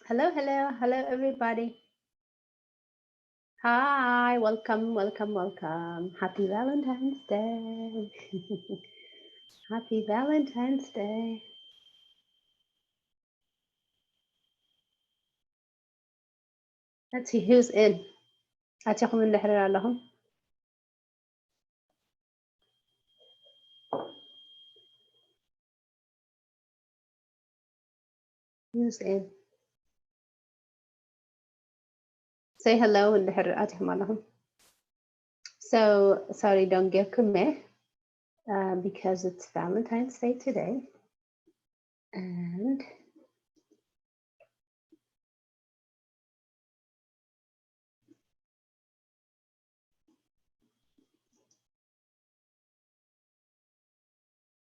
Hello, hello, hello, everybody. Hi, welcome, welcome, welcome. Happy Valentine's Day. Happy Valentine's Day. Let's see who's in. ኣቲኹም እንድሕር ኣለኹም። Who's in? Say hello እንድሕር ኣቲኹም ኣለኹም። So, sorry, don't get me, uh, because it's Valentine's Day today. And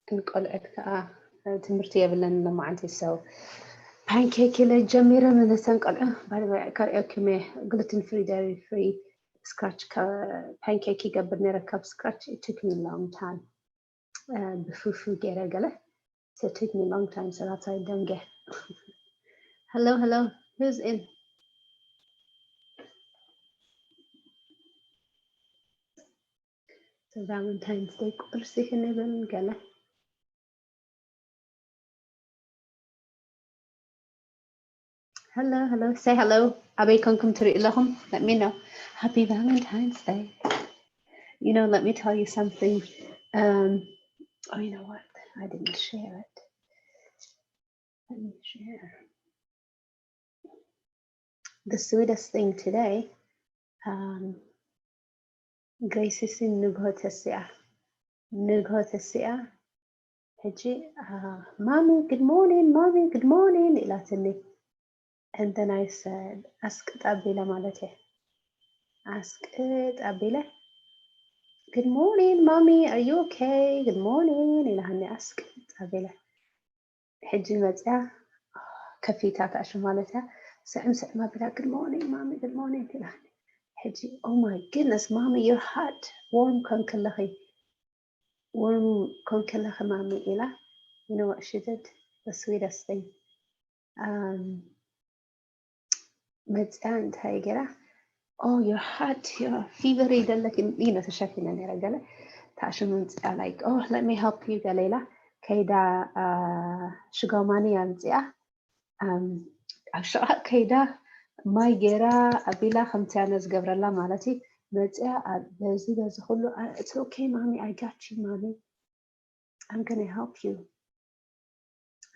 ንቆልዑት ከዓ ትምህርቲ የብለን ሎማዓንቲ። So, ፓንኬክ ኢለ ጀሚረ፣ መለሰን ቆልዑ። By the way, ካሪኦኪ ሜ gluten free, dairy free scratch ፓንኬክ ይገብር ነረ ካብ scratch. It took me long time. Uh, ብፉፉ ገይረ ገለ. So it took me long time, so that's why I don't get. Hello, hello. Who's in? So Valentine's Day ቁርሲ ክንብል ገለ። Hello, hello. Say hello. ኣበይ ኮንኩም ትሪኡ ኣለኹም? Let me know. Happy Valentine's Day. You know, let me tell you something. Um, oh, you know what? I didn't share it. Let me share. The sweetest thing today. Um, ግሬሲሲ ንግሆ ተሲኣ፣ ንግሆ ተሲኣ። ሕጂ፣ uh, Mommy, good morning, Mommy, good morning ኢላትኒ። And then I said, ኣስቅጥ ኣቢለ ማለት እየ። ኣስቅጥ ኣቢለ፣ "Good morning, Mommy, are you okay? Good morning" ኢላሃኒ ኣስቅጥ ኣቢለ። ሕጂ መፅያ ከፊታ ታእሹ ማለት እያ። ስዕም ስዕም ኣቢላ፣ "Good morning, Mommy, good morning" ኢላሃኒ። ሕጂ፣ "Oh my goodness, Mommy, you're hot. Warm ኮንክለኺ፣ warm ኮንክለኺ ማሚ" ኢላ። You know what she did? The sweetest thing. Um, መፅያ እንታይ ገይራ? "Oh, you're hot, you're fever ይደለክ" ኢለ ተሸፊነ ነይረ። ገለ ታእሹ መምፅያ፣ like, "Oh, let me help you" ገለ ኢላ ከይዳ፣ uh, ሽጎማኒ ኣምፅኣ። Um, ኣብ ሸቓቕ ከይዳ ማይ ገይራ ኣቢላ ከምቲ ኣነ ዝገብረላ ማለት እዩ። መፅያ፣ በዚ በዚ ኩሉ፣ "It's okay, Mommy, I got you, Mommy. I'm gonna help you.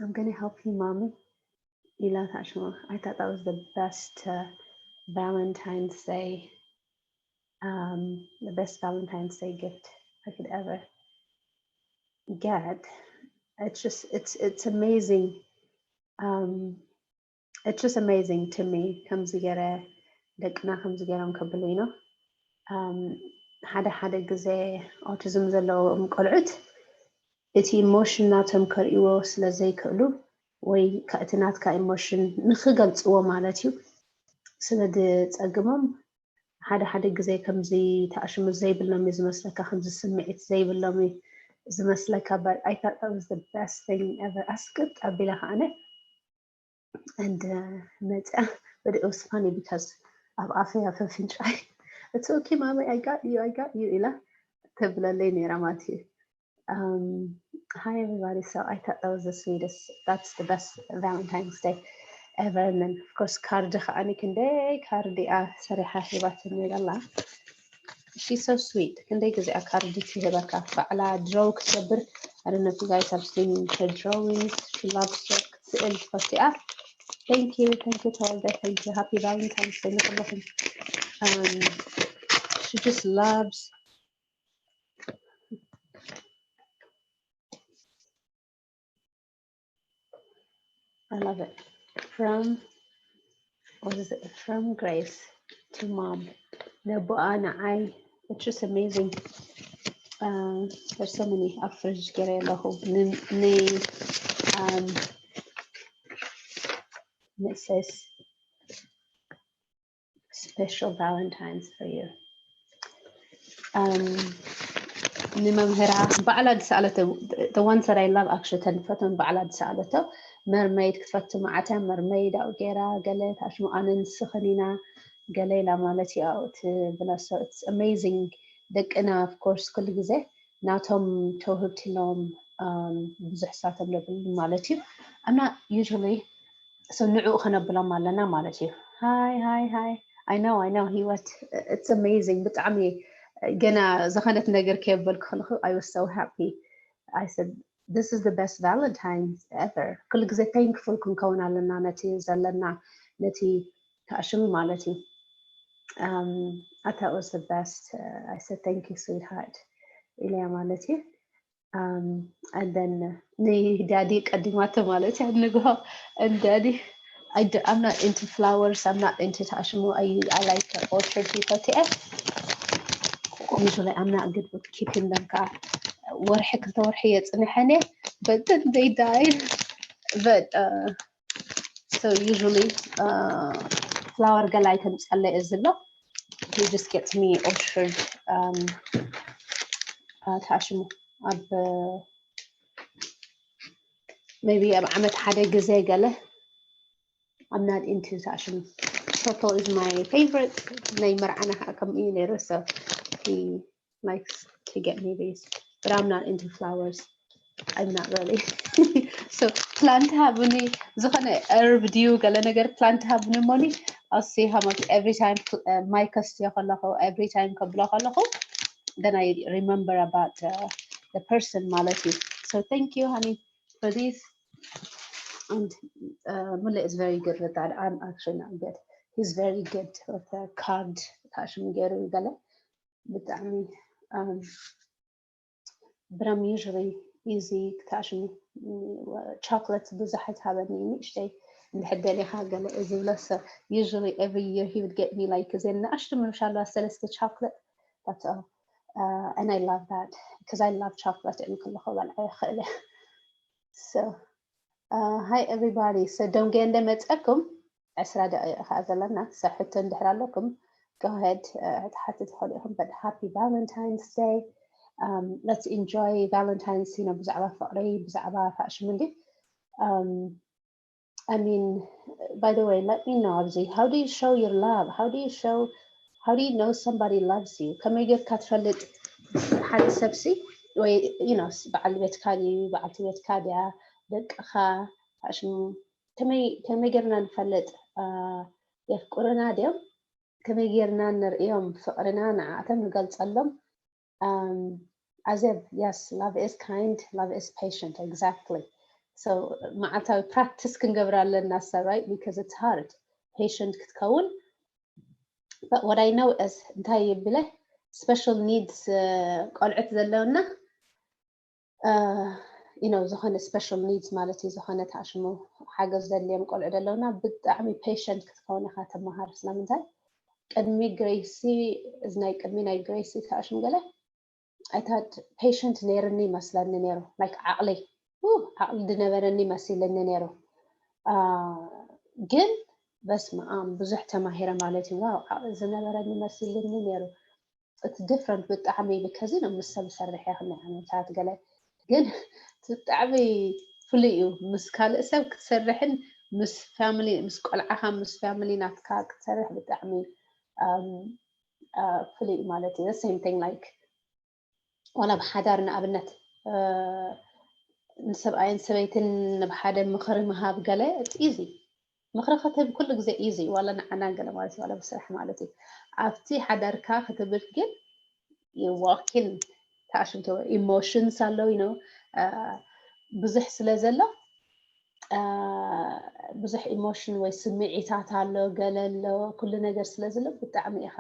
I'm gonna help you, Mommy" ኢላ ታሽማ። I thought that was the best, uh, Valentine's Day, um, the best Valentine's Day gift I could ever get. It's just, it's, it's amazing. Um, it's just amazing to me ከምዚ ገይረ ደቅና ከምዚ ገይሮም ከብሉ፣ you know። Um, ሓደ ሓደ ግዜ ኦቲዝም ዘለዎም ቆልዑት እቲ ኢሞሽን ናቶም ከርእይዎ ስለ ዘይክእሉ ወይ ከ-፣ እቲ ናትካ ኢሞሽን ንኽገልጽዎ ማለት እዩ ስለ ዝጸግሞም፣ ሓደ ሓደ ግዜ ከምዚ ተኣሽሙ ዘይብሎም እዩ ዝመስለካ፣ ከምዚ ስምዒት ዘይብሎም እዩ ዝመስለካ። But I thought that was the best thing ever. ኣስቅጥ ኣቢለ ከዓነ and, uh, መፅያ፣ but it was funny because ኣብ ኣፈይ፣ ኣብ ኣፍንጫይ "It's okay, Mommy, I got you, I got you" ኢላ ተብለለይ ነይራ ማለት እዩ። Um, hi everybody. So I thought that was the sweetest, that's the best Valentine's Day ever. And then, of course, ካርድ ከዓኒ ክንደይ ካርድ እያ ሰሪሓ ሂባትኒ ዘላ። She's so sweet. ክንደይ ግዜ እያ ካርድ ትህበካ? ባዕላ ድሮው ክትገብር። I don't know if you guys have seen her drawings. She loves to ስእል ትፈቱ እያ። Thank you, thank you ተወልደ, thank you. Happy Valentine's Day ንኩለኹም። Um, she just loves I love it. From, what is it? From Grace to Mom. ነቦኣ ንዓይ፣ it's just amazing. Uh, there's so many ኣብ ፍሪጅ ገይረ ኣለኹ። ን-፣ ን-፣ um, it says special Valentine's for you. Um, ንመምህራ ባዕላ ዝሰኣለቶ፣ the ones that I love actually፣ ተንፈቶም ባዕላ ዝሰኣለቶ። መርመይድ ክትፈቱ መዓት እያ፣ መርመይድ ኣብኡ ገይራ ገለ ታሽሙ ኣነ ንስኽን ኢና ገለ ኢላ ማለት እዩ ኣብኡ ትብለሶ። It's amazing። ደቅና of course ኩሉ ግዜ ናቶም ተውህብቲ ኣለዎም፣ ብዙሕ ሳቶም ደብሉ ማለት እዩ። I'm not usually so ንዕኡ ከነብሎም ኣለና ማለት እዩ። Hi hi hi I know I know ህይወት it's amazing ብጣዕሚ ገና ዝኾነት ነገር ከየበልኩ ከለኹ I was so happy. I said this is the best Valentine's ever። ኩሉ ግዜ thankful ክንከውን ኣለና ነቲ ዘለና ነቲ ታሽሙ ማለት እዩ። I thought was the best. I said thank you sweetheart ኢለያ ማለት እዩ። And then ንዳዲ ቀዲማቶ ማለት እያ ንግሆ። And daddy, I do, I'm not into flowers, I'm not into ታሽሙ። I, I like orchard people እየ። Usually I'm not good with keeping them ከዓ ወርሒ ክልተ ወርሒ የፅንሐን እየ። But then they died. But uh, so usually uh, flower ገላ ኣይተምፀለ እዚ ኣሎ። He just gets me orchard um, uh, ታሽሙ ኣብ maybe ኣብ ዓመት ሓደ ግዜ ገለ። I'm not into ታሽሙ። Purple is my favorite። ናይ መርዓና ከዓ ከምኡ እዩ ነይሩ። So he likes to get me these, but I'm not into flowers. I'm not really. So plant ሃብኒ ዝኾነ herb ድዩ ገለ ነገር plant ሃብኒ ሞኒ። I'll see how much every time ማይ ከስትዮ ከለኹ every time ከብሎ ከለኹ then I remember about uh, the person ማለት እዩ። So thank you honey for this. And uh, Mule is very good with that. I'm actually not good. He's very good with the card ታሽሙ ገይሩ ገለ ብጣዕሚ um, but I'm usually easy ክታሽሙ። Chocolate ብዙሕ ኣይትሃበኒ፣ ንእሽተይ እንድሕር ደሊኻ ገለ ዝብሎ። So usually every year he would get me like እዘን ንኣሽቱ ምሻሉ ሰለስተ chocolate. That's all. Uh, and I love that because I love chocolate. እን ከለኹ በልዐ ይኽእል እየ። So uh, hi everybody. So ደንጎየ እንደ መፀኩም ዕስራ ደቂቕ ከዓ ዘለና። So ሕቶ እንድሕር ኣለኩም go ahead uh, ትሓቱ ትኽእሉ ኢኹም። But happy Valentine's Day. Um, let's enjoy Valentine's, you know, ብዛዕባ ፍቕሪ ብዛዕባ ታሽሙ እንዲ um, I mean, by the way, let me know ኣብዚ how do you show your love? How do you show how do you know somebody loves you? ከመይ ጌርካ ትፈልጥ ሓደ ሰብሲ ወይ you know በዓል ቤትካ ድዩ በዓልቲ ቤትካ ድያ ደቅኻ ታሽሙ ከመይ ከመይ ጌርና ንፈልጥ? የፍቅሩና ድዮም? ከመይ ጌርና ንርእዮም ፍቕርና ንዓኣቶም ንገልጸሎም? Um, Azeb, yes, love is kind, love is patient, exactly. So መዓልታዊ practice ክንገብር ኣለና እሳ right because it's hard patient ክትከውን። But what I know is እንታይ ይብለ special needs uh, ቆልዑት ዘለውና you know ዝኾነ special needs ማለት እዩ ዝኾነ ታሽሙ ሓገዝ ዘድልዮም ቆልዑ ዘለውና ብጣዕሚ patient ክትከውን ኢኻ ተመሃር። ስለምንታይ ቅድሚ ግሬሲ እዚ ናይ ቅድሚ ናይ ግሬሲ ታሽሙ ገለ ኣይታት patient ነይርኒ ይመስለኒ ነይሩ like ዓቕሊ ዓቕሊ ዝነበረኒ መሲልኒ ነይሩ። ግን በስመኣም ብዙሕ ተማሂረ ማለት እዩ። ዋው ዓቕሊ ዝነበረኒ መሲልኒ ነይሩ። It's different ብጣዕሚ because you know ምስ ሰብ ዝሰርሕ እየ ክንደይ ዓመታት ገለ ግን ብጣዕሚ ፍሉይ እዩ ምስ ካልእ ሰብ ክትሰርሕን ምስ family ምስ ቆልዓኻ ምስ family ናትካ ክትሰርሕ ብጣዕሚ um, uh, ፍሉይ እዩ ማለት እዩ። Same thing like ዋላ ብሓዳር ንኣብነት ንሰብኣይን ሰበይትን ንብሓደ ምኽሪ ምሃብ ገለ it's easy ምኽሪ ክትህብ ኩሉ ግዜ easy ዋላ ንዓና ገለ ማለት እዩ ዋላ ብስራሕ ማለት እዩ ኣብቲ ሓዳርካ ክትብል ግን you walk in ታሽምቶ emotions ኣለዉ you know ብዙሕ ስለ ዘሎ ብዙሕ emotion ወይ ስምዒታት ኣሎ ገለ ኣሎ ኩሉ ነገር ስለ ዘሎ ብጣዕሚ ኢኻ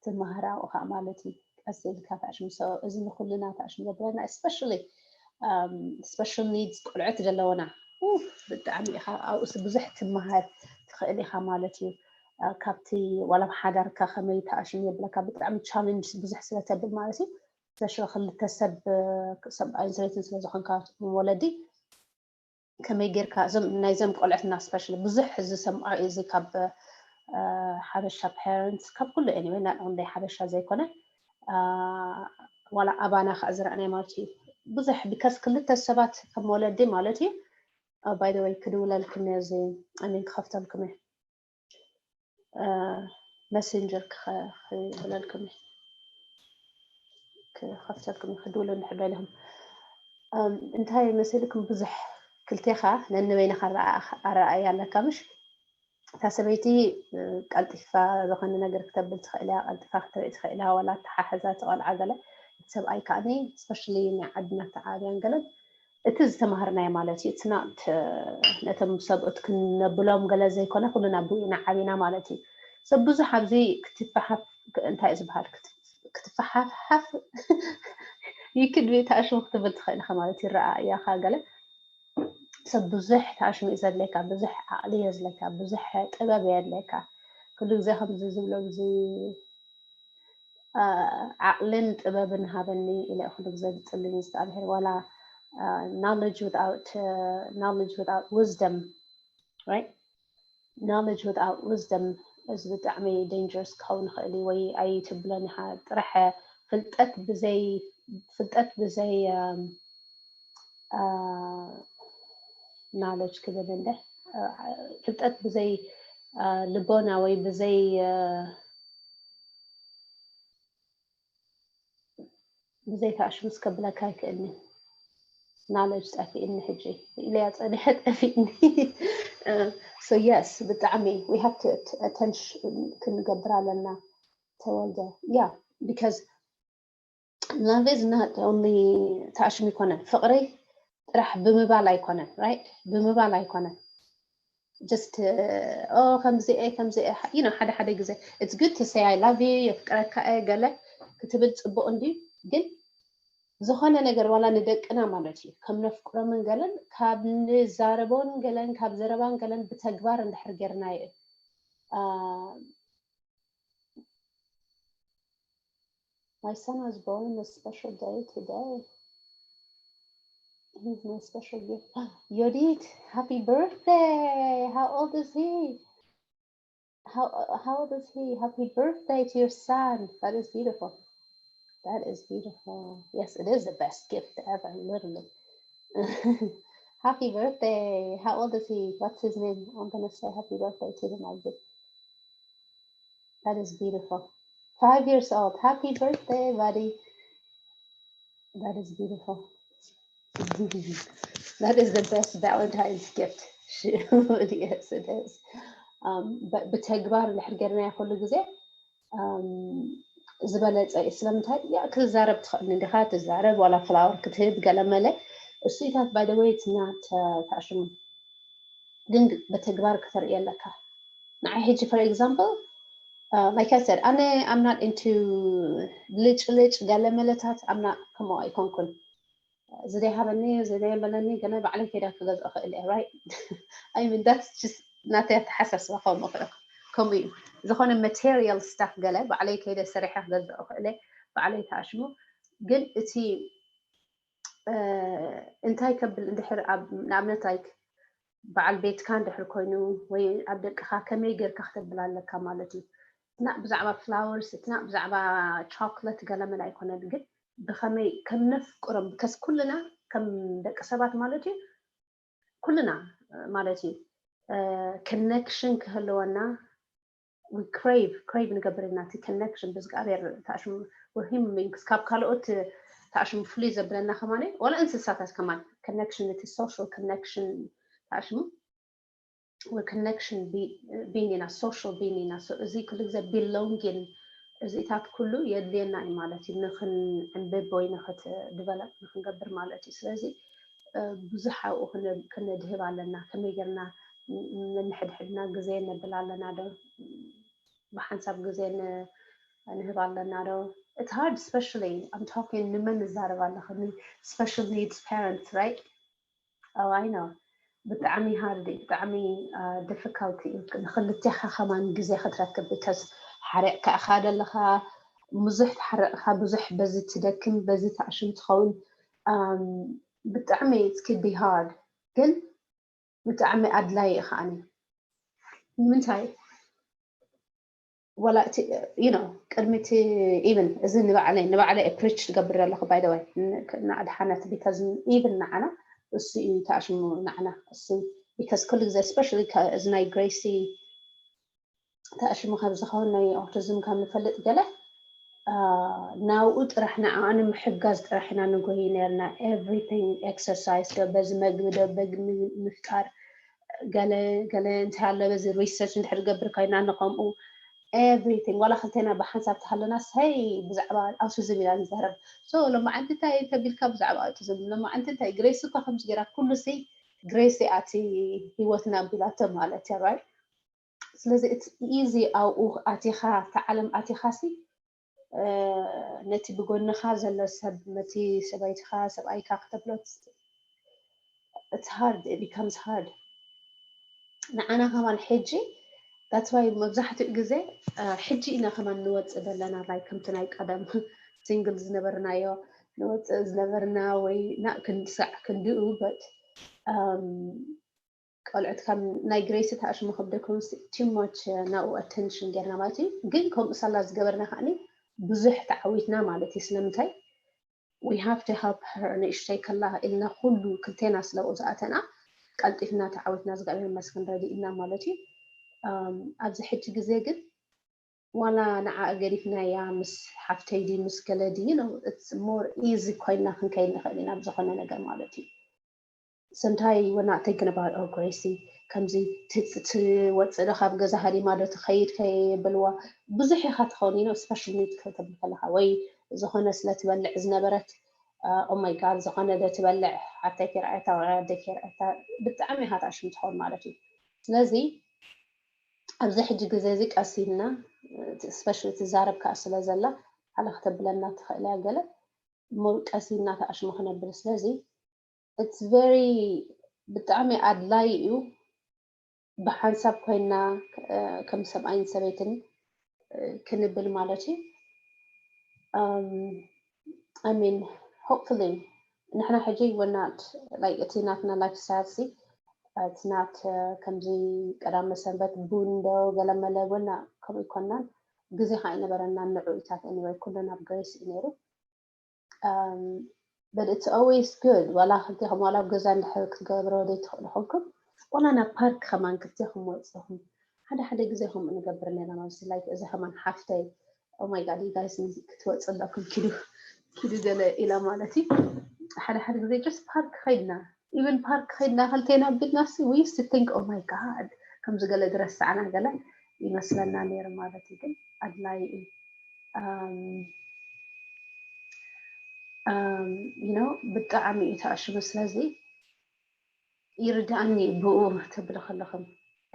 ትመሃር ኣብኡ ከዓ ማለት እዩ ቀስ ኢልካ ታሽም so እዚ ንኩልና ታሽም ዘብለና especially special needs ቆልዑት ዘለውና ብጣዕሚ ኢኻ ኣብኡስ ብዙሕ ትመሃር ትኽእል ኢኻ ማለት እዩ ካብቲ ዋላ ሓዳርካ ከመይ ታሽም የብለካ ብጣዕሚ challenge ብዙሕ ስለ ተብል ማለት እዩ special ክልተ ሰብ ሰብኣይን ሰበይትን ስለ ዝኾንካ ወለዲ ከመይ ጌርካ እዞም ናይዞም ቆልዕትና special ብዙሕ ዝሰምዖ እዚ ካብ ሓበሻ parents ካብ ኩሉ anyway not only ሓበሻ ዘይኮነ ዋላ ኣባና ከዓ ዝረኣናይ ማለት እዩ ብዙሕ because ክልተ ሰባት ከም ወለዲ ማለት እዩ By the way ክድውለልኩም እየ፣ እዚ ኣሜን ክኸፍተልኩም እየ። መሴንጀር ክብለልኩም እየ፣ ክኸፍተልኩም እየ፣ ክድውሉ እንድሕር ደሊኹም። እንታይ መሲልኩም፣ ብዙሕ ክልቴኻ ነንበይንኻ ኣረኣእያ ኣለካ፣ ምሽ? እታ ሰበይቲ ቀልጢፋ ዝኾነ ነገር ክተብል ትኽእል እያ፣ ቀልጢፋ ክትርኢ ትኽእል እያ፣ ዋላ ኣተሓሕዛ እቲ ቆልዓ ገለ። እቲ ሰብኣይ ከዓኒ፣ especially ናይ ዓድና ተዓብያን ገለን፣ እቲ ዝተማሃርናዮ ማለት እዩ። It's not ነቶም ሰብኡት ክነብሎም ገለ ዘይኮነ፣ ኩልና ብኡ ኢና ዓቢና ማለት እዩ። ሰብ ብዙሕ ኣብዚ ክትፈሓፍ፣ እንታይ እዩ ዝበሃል፣ ክትፈሓፍሓፍ ይክድ ቤት ኣሽሙ ክትብል ትኽእል ኢኻ ማለት እዩ። ረኣእያኻ ገለ ሰብ ብዙሕ ተኣሽሙ እዩ ዘድለካ፣ ብዙሕ ዓቕሊ የድለካ፣ ብዙሕ ጥበብ የድለካ። ኩሉ ግዜ ከምዚ ዝብሎ፣ እዚ ዓቕልን ጥበብን ሃበኒ ኢለ ኩሉ ግዜ ዝፅሊ ምስ እግዚኣብሔር። ዋላ knowledge without knowledge without wisdom, right? Knowledge without wisdom እዚ ብጣዕሚ dangerous ክኸውን ይኽእል እዩ። ወይ ኣይትብሎን ኢኻ፣ ጥራሕ ፍልጠት ብዘይ ፍልጠት ብዘይ knowledge ክብል እንደ ፍልጠት ብዘይ ልቦና ወይ ብዘይ ብዘይ ተኣሽሙስ ከብለካ ኣይክእልኒ። Knowledge ጠፊእኒ ሕጂ ኢለያ ጸኒሐ ጠፊእኒ። So yes ብጣዕሚ we have to attention ክንገብር ኣለና። ተወልደ yeah because love is not only ተኣሽሙ ኣይኮነን፣ ፍቕሪ ጥራሕ ብምባል ኣይኮነን፣ right? ብምባል ኣይኮነን። Just ኦ ከምዚ እየ ከምዚ እየ you know ሓደ ሓደ ግዜ it's good to say I love you የፍቅረካ እየ ገለ ክትብል ጽቡቕ እንድዩ፣ ግን ዝኾነ ነገር ዋላ ንደቅና ማለት እዩ ከም ነፍቅሮምን ገለን ካብ ንዛረቦን ገለን ካብ ዘረባን ገለን ብተግባር እንድሕር ጌርናዮ My son was born a special day today. He's my special gift. Yodit, happy birthday! How old is he? How how old is he? Happy birthday to your son. That is beautiful. That is beautiful. Yes, it is the best gift ever, literally. Happy birthday. How old is he? What's his name? I'm gonna say happy birthday to him. I did. That is beautiful. Five years old. Happy birthday, buddy. That is beautiful. That is the best Valentine's gift. Yes, it is. ብተግባር እንድሕር ጌርናዮ ኩሉ ግዜ ዝበለፀ እዩ። ስለምንታይ ያ ክትዛረብ ትኽእል እንዲኻ፣ ትዛረብ ዋላ ፍላወር ክትህብ ገለ መለ እሱኢታት by the way it's not ተኣሽሙ፣ ግን ብተግባር ክተርኢ ኣለካ። ንዓይ ሕጂ for example like I said ኣነ I'm not into ልጭልጭ ገለ መለታት I'm not ከምኡ ኣይኮንኩን። እዚ ደይ ሃበኒ እዚ ደይ በለኒ ገለ ባዕለይ ከይዳ ክገዝኦ ክእል እየ right? I mean that's just ናተይ ኣተሓሳስባ ከምኡ ከምኡ እዩ። ዝኾነ material stuff ገለ ባዕለይ ከይደ ሰሪሐ ክገዝኦ ክእል እየ ባዕለይ ተኣሽሙ። ግን እቲ እንታይ ከብል እንድሕር ኣብ ንኣብነት like በዓል ቤትካ እንድሕር ኮይኑ ወይ ኣብ ደቅኻ ከመይ ጌርካ ክተብል ኣለካ ማለት እዩ። እቲ ናዕ ብዛዕባ flowers እቲ ናዕ ብዛዕባ chocolate ገለመለ ኣይኮነን፣ ግን ብኸመይ ከም ነፍቅሮም because ኩልና ከም ደቂ ሰባት ማለት እዩ ኩልና ማለት እዩ connection ክህልወና we crave crave ንገብር ኢና እቲ connection ብዝጋብሔር ተኣሽሙ we're human beings ካብ ካልኦት ተኣሽሙ ፍሉይ ዘብለና ከማነ ዋላ እንስሳታት ከማን connection እቲ social connection ተኣሽሙ connection being ኢና social being ኢና እዚ ኩሉ ግዜ belonging እዚታት ኩሉ የድልየና እዩ ማለት እዩ ንክንዕንብብ ወይ ንክት develop ንክንገብር ማለት እዩ። ስለዚ ብዙሕ ኣብኡ ክነድህብ ኣለና። ከመይ ጌርና ንሕድሕድና ግዜ ነብል ኣለና ዶ? ብሓንሳብ ግዜ ንህብ ኣለና ዶ? It's hard especially I'm talking ንመን ንዛረብ ኣለኹ special needs parents right? Oh I know ብጣዕሚ hard እዩ ብጣዕሚ difficult እዩ ንክልቴኻ ከማን ግዜ ክትረክብ because ሓሪቕካ ኢኻ ዘለኻ ብዙሕ ተሓረቕኻ ብዙሕ በዚ ትደክም በዚ ተኣሽም ትኸውን ብጣዕሚ it's could be hard ግን ብጣዕሚ ኣድላይ እዩ ከዓኒ ንምንታይ ወላ እቲ you know ቅድሚ እቲ even እዚ ንባዕለይ ንባዕለይ preach ትገብር ዘለኹ by the way ንኣድሓነት because even ንዓና እሱ እዩ ተኣሽሙ ንዓና። እሱ because ኩሉ ግዜ especially እዚ ናይ ግሬሲ ተኣሽሙ ካብ ዝኸውን ናይ ኦቲዝም ካብ ንፈልጥ ገለ ናብኡ ጥራሕ ንዓኣ ንምሕጋዝ ጥራሕ ኢና ንጎይ ነርና። Everything exercise ዶ በዚ መግቢ ዶ በግሚ ምፍጣር ገለ ገለ እንታይ ኣሎ በዚ research እንድሕር ገብር ኮይና ንከምኡ everything ዋላ ክልቴና ብሓንሳብ ተሃለና ሰይ ብዛዕባ ኣውቲዝም ኢና ንዛረብ። So ሎማዓንቲ እንታይ ተቢልካ ብዛዕባ ኣውቲዝም ሎማዓንቲ እንታይ ግሬስ እኳ ከምዚ ገይራ ኩሉ ሲ ግሬስ ኣቲ ህይወትና ቢላቶ ማለት እያ right? ስለዚ እቲ easy ኣብኡ ኣቲኻ እታ ዓለም ኣቲኻ ሲ ነቲ ብጎንኻ ዘሎ ሰብ ነቲ ሰበይትኻ ሰብኣይካ ክተብሎ it's hard it becomes hard ንዓና ከማን ሕጂ that's why መብዛሕትኡ ግዜ ሕጂ ኢና ከማን ንወፅእ ዘለና like ከምቲ ናይ ቀደም ሲንግል ዝነበርናዮ ንወፅእ ዝነበርና ወይ ና ክንሳዕ ክንድኡ but ቆልዑት ካብ ናይ ግሬሲ ተኣሽሙ ከብደኩም too much ናብኡ attention ጌርና ማለት እዩ ግን ከምኡ ሳላ ዝገበርና ከዓኒ ብዙሕ ተዓዊትና ማለት እዩ ስለምንታይ we have to help her ንእሽተይ ከላ ኢልና ኩሉ ክልቴና ስለኡ ዝኣተና ቀልጢፍና ተዓዊትና እግዚኣብሔር ይመስገን ረዲእና ማለት እዩ ኣብዚ ሕጂ ግዜ ግን ዋላ ንዓ ገዲፍናያ ምስ ሓፍተይ ድዩ ምስ ገለ ድዩ it's more easy ኮይና ክንከይድ ንኽእል ኢና ብዝኾነ ነገር ማለት እዩ sometimes we're not thinking about oh ግሬሲ ከምዚ ትወፅእ ዶ ካብ ገዛ ሃዲማ ዶ ትኸይድ ከየብልዋ ብዙሕ ኢኻ ትኸውን you know special need ክትብል ከለኻ ወይ ዝኾነ ስለ ትበልዕ ዝነበረት oh my god ዝኾነ ዶ ትበልዕ ሓፍተይ ከይረኣየታ ወይ ኣደይ ከይረኣየታ ብጣዕሚ ኢኻ ተኣሽም ትኸውን ማለት እዩ ስለዚ ኣብዚ ሕጂ ግዜ እዚ ቀስ ኢልና special ትዛረብ ከዓ ስለ ዘላ ሓላ ክተብለና ትኽእል እያ ገለ ቀስ ኢልና ተኣሽሙ ክነብል ስለዚ it's very ብጣዕሚ ኣድላይ እዩ ብሓንሳብ ኮይና ከም ሰብኣይን ሰበይትን ክንብል ማለት እዩ I mean hopefully ንሕና ሕጂ we're not like እቲ ናትና lifestyle ሲ it's not ከምዚ ቀዳመ ሰንበት ቡን ዶ ገለመለ we're not ከምኡ ይኮናን ግዜ ከዓ ይነበረና ንዑ ኢታት anyway ኩሉ ናብ ግሬስ እዩ ነይሩ but it's always good ዋላ ክልቴኹም ዋላ ኣብ ገዛ እንድሕር ክትገብሮ ዘይትኽእሉ ኮንኩም ዋላ ናብ ፓርክ ከማን ክልቴኹም ወፅኹም ሓደ ሓደ ግዜ ከምኡ ንገብር ነና ማለት like እዚ ከማን ሓፍተይ oh my god you guys ክትወፅ ኣለኩም ኪዱ ኪዱ ገለ ኢላ ማለት እዩ ሓደ ሓደ ግዜ just ፓርክ ከይድና even ፓርክ ከይድና ክልቴና ቢልና ሲ we used to think oh my god ከምዚ ገለ ዝረሳዕና ገለ ይመስለና ነይሩ ማለት እዩ ግን ኣድላይ እዩ you know ብጣዕሚ እዩ ተኣሽሙ ስለዚ ይርዳእኒ ብኡ ትብል ከለኹም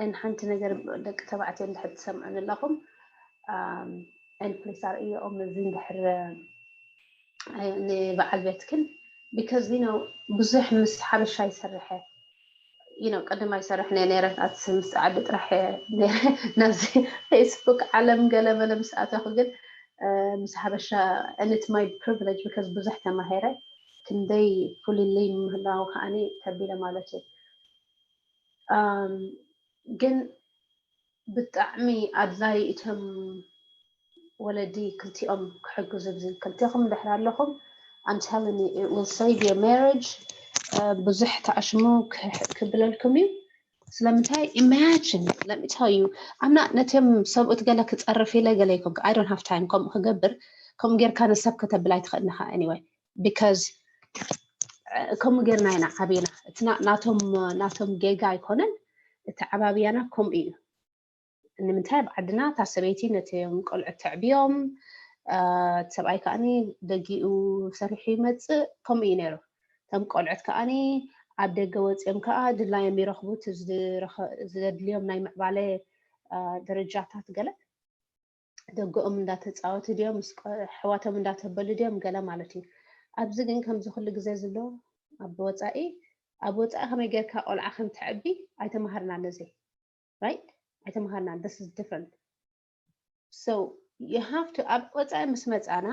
ን ሓንቲ ነገር ደቂ ተባዕትዮ እንድሕር ትሰምዑን ኣለኹም ን ፕሊስ ኣርእዮም እዚ እንድሕር ንበዓል ቤትክን because you know ብዙሕ ምስ ሓበሻ ይሰርሐ you know ቅድም ኣይሰርሕን እየ ነይረ ኣቲ ምስ ዓዲ ጥራሕ ነይረ ናዚ ፌስቡክ ዓለም ገለ መለ ምስ ኣተኹ ግን ምስ ሓበሻ and it's my privilege because ብዙሕ ተማሂረ ክንደይ ፍልልይ ምህላው ከዓኒ ተቢለ ማለት እዩ ግን ብጣዕሚ ኣድላይ እቶም ወለዲ ክልቲኦም ክሕግዙ ብዚ ክልቲኹም ድሕር ኣለኹም I'm telling you it will save your marriage ብዙሕ ተኣሽሙ ክብለልኩም እዩ ስለምንታይ imagine let me tell you ኣምና ነቲም ሰብኡት ገለ ክፀርፍ ኢለ ገለ ይኮንክ I don't have time ከምኡ ክገብር ከምኡ ጌርካ ንሰብ ከተብል ኣይትኽእልንኻ anyway because ከምኡ ጌርና ኢና ዓቢና እቲ ናቶም ናቶም ጌጋ ኣይኮነን እቲ ዓባብያና ከምኡ እዩ ንምንታይ ኣብ ዓድና እታ ሰበይቲ ነቶም ቆልዑት ተዕብዮም ሰብኣይ ከዓኒ ደጊኡ ሰሪሑ ይመፅእ ከምኡ እዩ ነይሩ እቶም ቆልዑት ከዓኒ ኣብ ደገ ወፂኦም ከዓ ድላዮም ይረኽቡ ዘድልዮም ናይ ምዕባለ ደረጃታት ገለ ደገኦም እንዳተፃወቱ ድዮም ኣሕዋቶም እንዳተበሉ ድዮም ገለ ማለት እዩ ኣብዚ ግን ከምዚ ኩሉ ግዜ ዝሎ ኣብ ወፃኢ ኣብ ወፃኢ ከመይ ጌርካ ቆልዓ ከም ተዕቢ ኣይተማሃርና ነዚ right ኣይተማሃርና this is different so you have to ኣብ ወፃኢ ምስ መፃና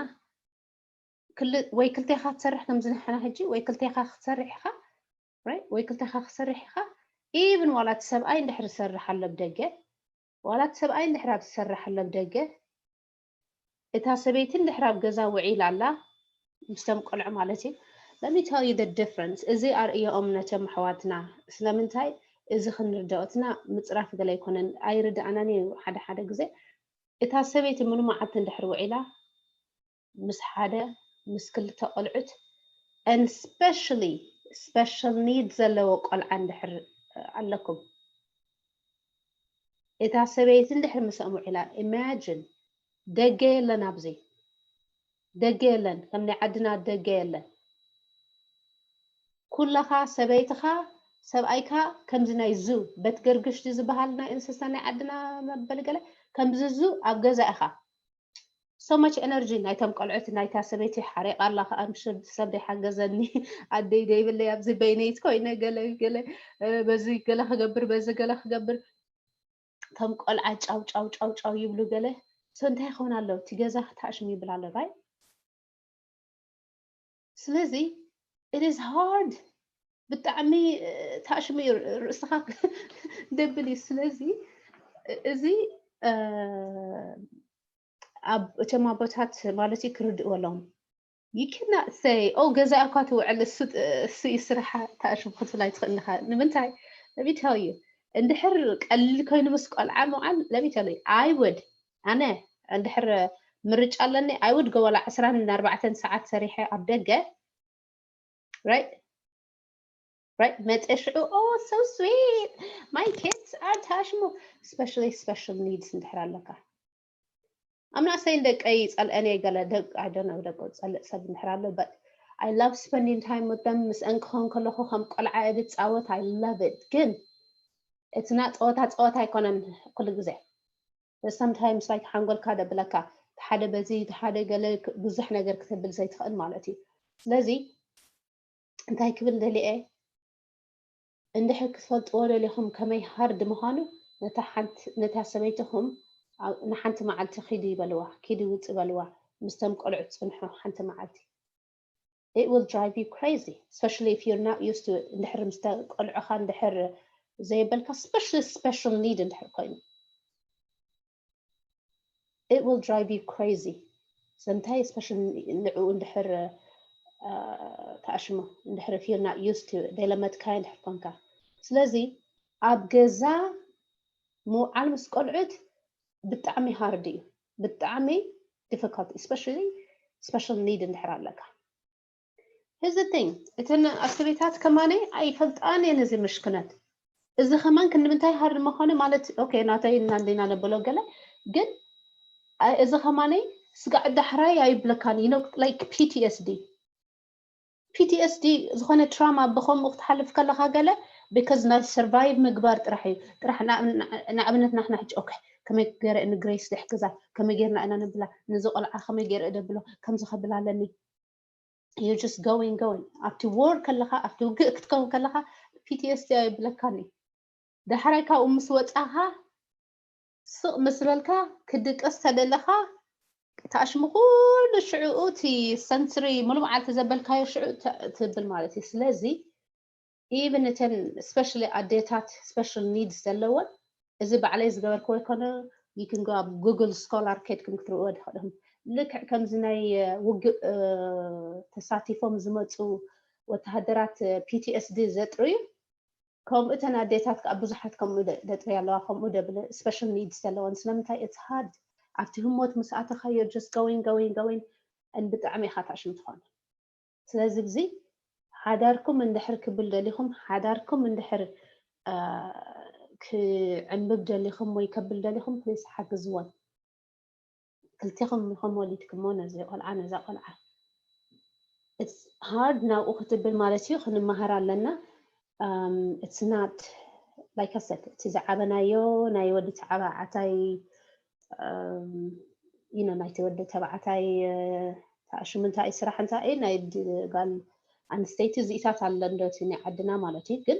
ወይ ክልቴኻ ትሰርሕ ከምዚ ንሕና ሕጂ ወይ ክልቴኻ ክትሰርሕ ኢኻ right ወይ ክልቴኻ ክትሰርሕ ኢኻ even ዋላ እቲ ሰብኣይ እንድሕር ዝሰርሕ ኣሎ ብደገ ዋላ እቲ ሰብኣይ እንድሕር ኣብ ዝሰርሕ ኣሎ ብደገ እታ ሰበይቲ እንድሕር ኣብ ገዛ ውዒላ ኣላ ምስቶም ቆልዑ ማለት እዩ Let me tell you the difference. እዚ ኣርእዮም ነቶም ኣሕዋትና። ስለምንታይ እዚ ክንርዳኦ፣ እትና ምፅራፍ ገለ ኣይኮነን፣ ኣይርድኣናን እዩ ሓደ ሓደ ግዜ። እታ ሰበይቲ ሙሉ መዓልቲ እንድሕር ውዒላ ምስ ሓደ ምስ ክልተ ቆልዑት፣ and especially special need ዘለዎ ቆልዓ እንድሕር ኣለኩም፣ እታ ሰበይቲ እንድሕር ምስኦም ውዒላ፣ imagine፣ ደገ የለን ኣብዚ፣ ደገ የለን፣ ከም ናይ ዓድና ደገ የለን። ኩለኻ ሰበይትኻ ሰብኣይካ ከምዚ ናይ ዙ በት ገርግሽ ዝበሃል ናይ እንስሳ ናይ ዓድና መበሊ ገለ ከምዚ ዙ ኣብ ገዛ ኢኻ። So much energy ናይቶም ቆልዑት ናይታ ሰበይቲ ሓሪቓ ኣላ። ከዓ ምሽ ሰብ ደይሓገዘኒ ኣደይ ደይብለይ ኣብዚ በይነይት ኮይነ ገለ ገለ እ፣ በዚ ገለ ክገብር በዚ ገለ ክገብር ከም ቆልዓ ጫው ጫው ጫው ጫው ይብሉ ገለ። So እንታይ ይኸውን ኣሎ እቲ ገዛ ታሽም ይብል ኣሎ right? ስለዚ it is hard ብጣዕሚ እ፣ ታሽም እዩ ርእስኻ ደብል እዩ። ስለዚ እ፣ እዚ እ፣ ኣብ እቶም ኣቦታት ማለት እዩ ክርድእዎ ኣለዎም። You cannot say oh ገዛ እኳ ትውዕል እሱ እሱ እዩ ስርሓ ታሽም ክትብል ኣይትኽእል ኢኻ። ንምንታይ? Let me tell you እንድሕር ቀሊል ኮይኑ ምስ ቆልዓ ምውዓል let me tell you I would ኣነ እንድሕር ምርጫ ኣለኒ I would go ወላ ዕስራን ኣርባዕተን ሰዓት ሰሪሐ ኣብ ደገ right right መፀ ሽዑ oh so sweet my kids are ታሽሙ especially special needs እንድሕር ኣለካ I'm not saying ደቀይ ጸልአን እየ ገለ ደቅ I don't know ደቂ ጸልእ ሰብ እንድሕር ኣሎ but I love spending time with them ምስአን ክኾን ከለኹ ከም ቆልዓ እየ ዝጻወት I love it ግን እትና ጸወታ ጸወታ ኣይኮነን ኩሉ ግዜ sometimes like ሓንጎልካ ደብለካ ሓደ በዚ ሓደ ገለ ብዙሕ ነገር ክትብል ዘይትኽእል ማለት እዩ ስለዚ እንታይ ክብል ደሊየ እንድሕር ክትፈልጥዎ ደሊኹም ከመይ ሃርድ ምዃኑ ነታ ሓንቲ ነታ ሰበይትኹም ንሓንቲ መዓልቲ ኪዱ ይበልዋ ኪዱ ውፅ በልዋ ምስቶም ቆልዑ ፅንሑ ሓንቲ መዓልቲ it will drive you crazy especially if you're not used to it እንድሕር ምስ ቆልዑኻ እንድሕር ዘየበልካ specially special need እንድሕር ኮይኑ it will drive you crazy ሰምታይ special ንዕኡ እንድሕር ተኣሽሞ እንድሕር if you're not used to it ዘይለመድካዮ እንድሕር ኮንካ ስለዚ ኣብ ገዛ ምውዓል ምስ ቆልዑት ብጣዕሚ ሃርድ እዩ ብጣዕሚ difficult especially special need እንድሕር ኣለካ Here's the thing እተን ኣስቤታት ከማነ ኣይፈልጣን እየን እዚ ምሽክነት እዚ ከማን ክንምንታይ ሃርድ መኾነ ማለት okay ናተይ እናንዴና ነብሎ ገለ ግን እዚ ከማነ ስጋዕ ዳሕራይ ኣይብለካን you know like PTSD PTSD ዝኾነ trauma ብኸምኡ ክትሓልፍ ከለኻ ገለ because ናይ survive ምግባር ጥራሕ እዩ ጥራሕ ንኣብነት ናሕና ሕጂ okay ከመይ ገረ ንግሬስ ደሕግዛ ከመይ ጌርና ኢና ነብላ ነዚ ቆልዓ ከመይ ገይረ እደብሎ ከምዚ ከብል ኣለኒ you're just going going ኣብቲ war ከለኻ ኣብቲ ውግእ ክትከውን ከለኻ PTSD ኣይብለካን እዩ ዳሕራይ ካብኡ ምስ ወፃኻ ስቕ ምስ በልካ ክድቅስ ተደለኻ ታሽሙ ኩሉ ሽዕኡ እቲ ሰንስሪ ሙሉ መዓልቲ ዘበልካዮ ሽዑ ትብል ማለት እዩ ስለዚ even እተን especially ኣዴታት special needs ዘለወን እዚ ባዕለይ ዝገበርክዎ ይኮነ you can go ኣብ Google Scholar ከድኩም ክትርእዎ ትኽእልኹም ልክዕ ከምዚ ናይ ውግእ ተሳቲፎም ዝመፁ ወተሃደራት PTSD ዘጥርዩ ከምኡ እተን ኣዴታት ከዓ ብዙሓት ከምኡ ደጥርያ ኣለዋ ከምኡ ደብል special needs ዘለወን ስለምንታይ it's hard ኣብቲ ህሞት ምስ ኣተኻዮ just going going going and ብጣዕሚ ኢኻ ታሽም ትኾን ስለዚ ብዚ ሓዳርኩም እንድሕር ክብል ደሊኹም ሓዳርኩም እንድሕር ክዕንብብ ደሊኹም ወይ ከብል ደሊኹም please ሓግዝወን ክልቴኹም ኢኹም ወሊድኩሞ ነዚ ቆልዓ ነዛ ቆልዓ it's hard ናብኡ ክትብል ማለት እዩ ክንመሃር ኣለና it's not like I said እቲ ዝዓበናዮ ናይ ወዲ ተባዕታይ you know ናይቲ ወዲ ተባዕታይ ተኣሽሙ እንታይ ስራሕ እንታይ ናይ ጋል ኣንስተይቲ እዚኢታት ኣለ እንዶ እቲ ናይ ዓድና ማለት እዩ ግን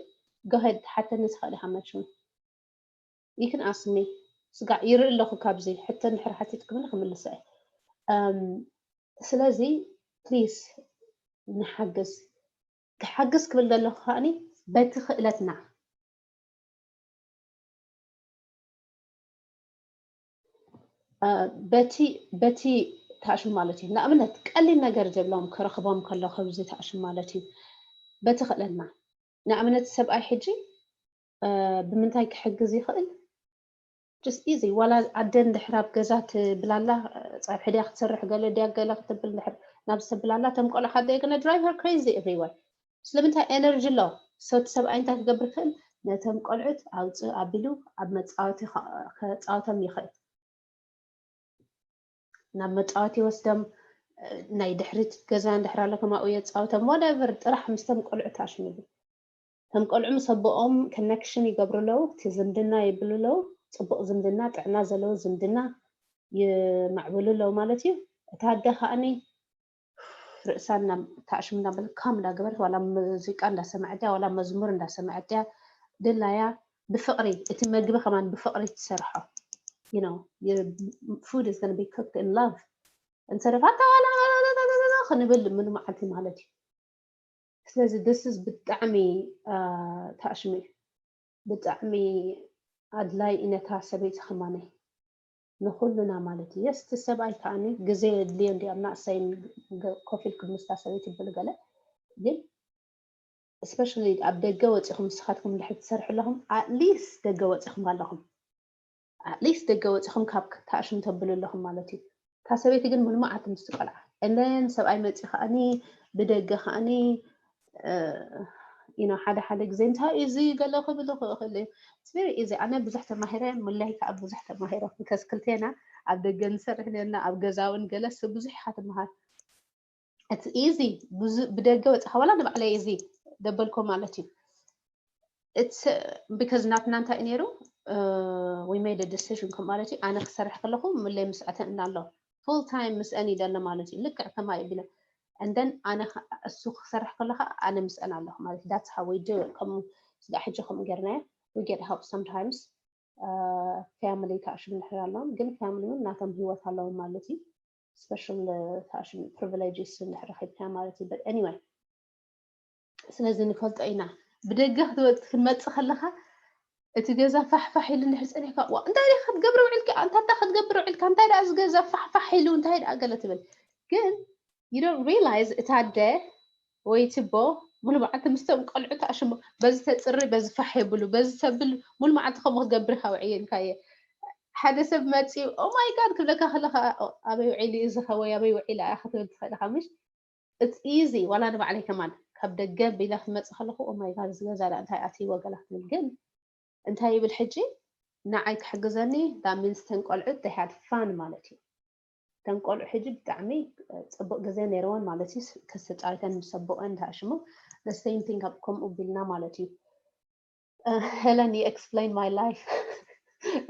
go ahead ሓተኒ ትኽእል ኢኻ መችም you can ask me ስጋዕ ይርኢ ኣለኹ ካብዚ ሕቶ እንድሕር ሓቲትኩምኒ ክምልሰ እየ ስለዚ please ንሓግዝ ክሓግዝ ክብል ዘለኹ ከዓኒ በቲ ክእለትና በቲ በቲ ተኣሽሙ ማለት እዩ። ንኣብነት ቀሊል ነገር ዝብሎም ክረኽቦም ከሎ ከብዚ ተኣሽሙ ማለት እዩ። በቲ ክእለትና ንኣብነት ሰብኣይ ሕጂ ብምንታይ ክሕግዝ ይኽእል? Just easy። ዋላ ኣደ እንድሕር ኣብ ገዛ ትብላላ ፃብሒ ድያ ክትሰርሕ ገለ ድያ ገለ ክትብል እንድሕር ናብ ዝተብላላ ተም ቆልዓ ሓደ ግን drive her crazy everywhere። ስለምንታይ? ኤነርጂ ኣሎ። ሰቲ ሰብኣይ እንታይ ክገብር ይኽእል? ነቶም ቆልዑት ኣውፅእ ኣቢሉ ኣብ መፃወቲ ከፃወቶም ይኽእል። ናብ መፃወቲ ይወስዶም። ናይ ድሕሪት ገዛ እንድሕር ኣሎ ከማኡ የፃወቶም። Whatever፣ ጥራሕ ምስቶም ቆልዑት ኣሽምሉ። ከም ቆልዑ ምስ ኣቦኦም ኮነክሽን ይገብሩ ኣለዉ፣ እቲ ዝምድና የብሉ ኣለዉ። ፅቡቕ ዝምድና፣ ጥዕና ዘለዎ ዝምድና ይማዕብሉ ኣለዉ ማለት እዩ። እታ ኣደ ከዓኒ ርእሳ ታእሽም እናበለ ካም እንዳገበረት ዋላ ሙዚቃ እንዳሰማዐት ድያ ዋላ መዝሙር እንዳሰማዐት ድያ ድላያ ብፍቕሪ፣ እቲ መግቢ ከማን ብፍቕሪ ትሰርሖ። You know, your food is going to be cooked in love። እንተደፋታ ዋላ ክንብል ምሉ መዓልቲ ማለት እዩ። ስለዚ this is ብጣዕሚ ታእሽም እዩ። ብጣዕሚ ኣድላይ እዩ ነታ ሰበይቲ ከማነይ ንኩሉና ማለት እዩ። የስ እቲ ሰብኣይ ከዓኒ ግዜ የድልዮ እንዲ ኣብ ናእሰይን ኮፍ ኢልኩም ምስታ ሰበይቲ ይብል ገለ ግን especially ኣብ ደገ ወፂኹም ንስኻትኩም እንድሕር ትሰርሑ ኣለኹም at least ደገ ወፂኹም ኣለኹም at least ደገ ወፂኹም ካብ ታእሽም ተብሉ ኣለኹም ማለት እዩ። እታ ሰበይቲ ግን ሙሉ መዓልቲ ምስቲ ቆልዓ and then ሰብኣይ መፂ ከዓኒ ብደገ ከዓኒ you know ሓደ ሓደ ግዜ እንታይ እዩ እዚ ገለ ክብል ክእኽእል እዩ። It's very easy። ኣነ ብዙሕ ተማሂረ፣ ሙለይ ከዓ ብዙሕ ተማሂረ። Because ክልቴና ኣብ ደገ ንሰርሕ ነርና ኣብ ገዛ እውን ገለስ ብዙሕ ኢኻ ትመሃር። It's easy። ብደገ ወፂኻ ዋላ ንባዕለይ እዚ ደበልኮ ማለት እዩ። It's because ናትና እንታይ ነይሩ we made a decision ከም ማለት እዩ። ኣነ ክሰርሕ ከለኹ ሙለይ ምስኣተን ኣሎ full time ምስአን ይደለ ማለት እዩ። ልክዕ ከማይ ቢለ and then ኣነ እሱ ክሰርሕ ከለካ ኣነ ምስአን ኣለኹ ማለት that's how we do it። ከምኡ ስጋ ሕጂ ከምኡ ጌርናዮ we get help sometimes። Family ታእሽም እንድሕር ኣለዎም ግን family እውን ናቶም ህይወት ኣለዎም ማለት እዩ። Special ታእሽም privileges እንድሕር ረኪብካ ማለት እዩ። But anyway ስለዚ ንፈልጦ ኢና ብደገ ክትመፅእ ከለካ እቲ ገዛ ፋሕፋሕ ኢሉ እንድሕር ፀኒሕካ ዋ እንታይ ዳ ክትገብር ውዒልካ እንታይ ዳ ክትገብር ውዒልካ እንታይ ዳ እዚ ገዛ ፋሕፋሕ ኢሉ እንታይ ዳ ገለ ትብል ግን you don't realize እታ ኣደ ወይ ትቦ ሙሉ መዓልቲ ምስቶም ቆልዑ ተኣሽሙ በዚ ተፅሪ በዚ ፋሕ የብሉ በዚ ተብል ሙሉ መዓልቲ ከምኡ ክትገብር ኢካ ውዒልካየ ሓደ ሰብ መፂኡ oh my God ክብለካ ከለካ ኣበይ ውዒሉ እዩ ዝኸ ወይ ኣበይ ውዒላ እያ ክትብል ትኽእል ኢካ ምሽ It's easy ዋላ ንባዕለይ ከማን ካብ ደገ ቢለ ክመፅእ ከለኩ oh my God እዚ ገዛ ዳ እንታይ ኣትይዎ ገለ ክትብል ግን እንታይ ይብል ሕጂ ንዓይ ክሕግዘኒ that means ተን ቆልዑት they had fun ማለት እዩ። ተን ቆልዑ ሕጂ ብጣዕሚ ፅቡቅ ግዜ ነይርወን ማለት እዩ። ክስ ተፃዊተን ምስ ኣቦኦን ተኣሽሙ the same thing ኣብ ከምኡ ቢልና ማለት እዩ። Helen you explain my life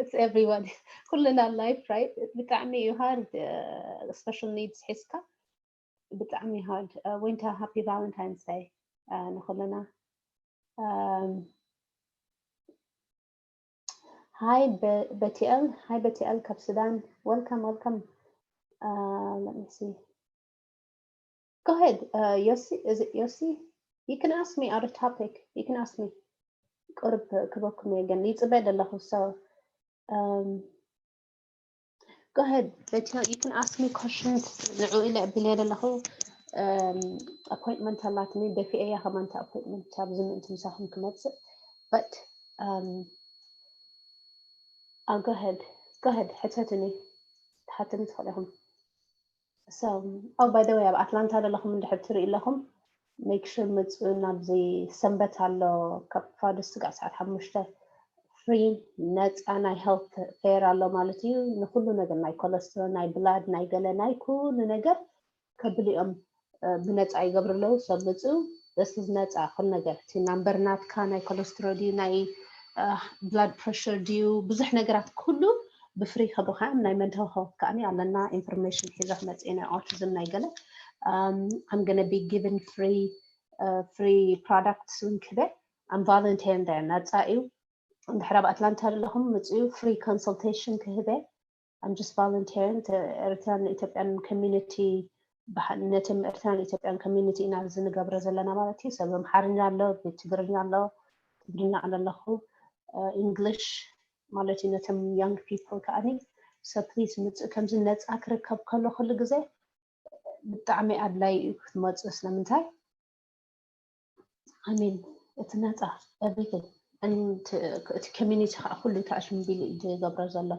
it's everyone ኩልና life right ብጣዕሚ እዩ hard special needs ሒዝካ ብጣዕሚ hard winter happy Valentine's Day ንኩልና Hi Betiel hi Betiel ካብ ሱዳን welcome welcome let me see go ahead Yossi is it Yossi you can ask me out of topic you can ask me ቁርብ ክበኩም እየ ግን ይፅበ ዘለኹ so Go ahead Betiel you can ask me questions ንዑ ኢለ ኣቢለ ዘለኹ appointment ኣላትኒ ደፊኤያ ከማን appointment ኣብዚ ምእንቲ ምሳኹም ክመፅእ but go ahead go ahead ሕተትኒ ትሓትኒ ትኽእል ኢኹም So, oh, by the way ኣብ ኣትላንታ ዘለኹም እንድሕር ትርኢ ኣለኹም make sure ምፅኡ ናብዚ ሰንበት ኣሎ ካብ ፋዱስ ስጋዕ ሰዓት ሓሙሽተ free ነፃ ናይ health fair ኣሎ ማለት እዩ። ንኩሉ ነገር ናይ cholesterol ናይ blood ናይ ገለ ናይ ኩሉ ነገር ከብልኦም ብነፃ ይገብሩ ኣለዉ። ሰብ ምፅኡ this is ነፃ ኩሉ ነገር እቲ number ናትካ ናይ cholesterol ድዩ ናይ blood pressure ድዩ ብዙሕ ነገራት ኩሉ ብፍሪ ከብኻ ናይ mental health ከዓኒ ኣለና information ሒዘ ክመፅእ ናይ autism ናይ ገለ I'm gonna be given free free products እውን ክበ I'm volunteering there ነፃ እዩ። እንድሕር ኣብ ኣትላንታ ዘለኹም ምፅኡ free consultation ክህበ I'm just volunteering ኤርትራን ኢትዮጵያን community ነቶም ኤርትራን ኢትዮጵያን community ኢና እዚ ንገብሮ ዘለና ማለት እዩ። ሰብ ኣምሓርኛ ኣሎ፣ ትግርኛ ኣሎ፣ ትግርኛ ኣለኹ English ማለት እዩ ነቶም young people ከዓኒ So please ምጽእ ከምዚ ነፃ ክርከብ ከሎ ኩሉ ግዜ ብጣዕሚ ኣድላይ እዩ ክትመፁ። ስለምንታይ? I mean እቲ ነፃ everything እቲ community ከዓ ኩሉ ተኣሽምቢሉ እዩ ዝገብሮ ዘሎ።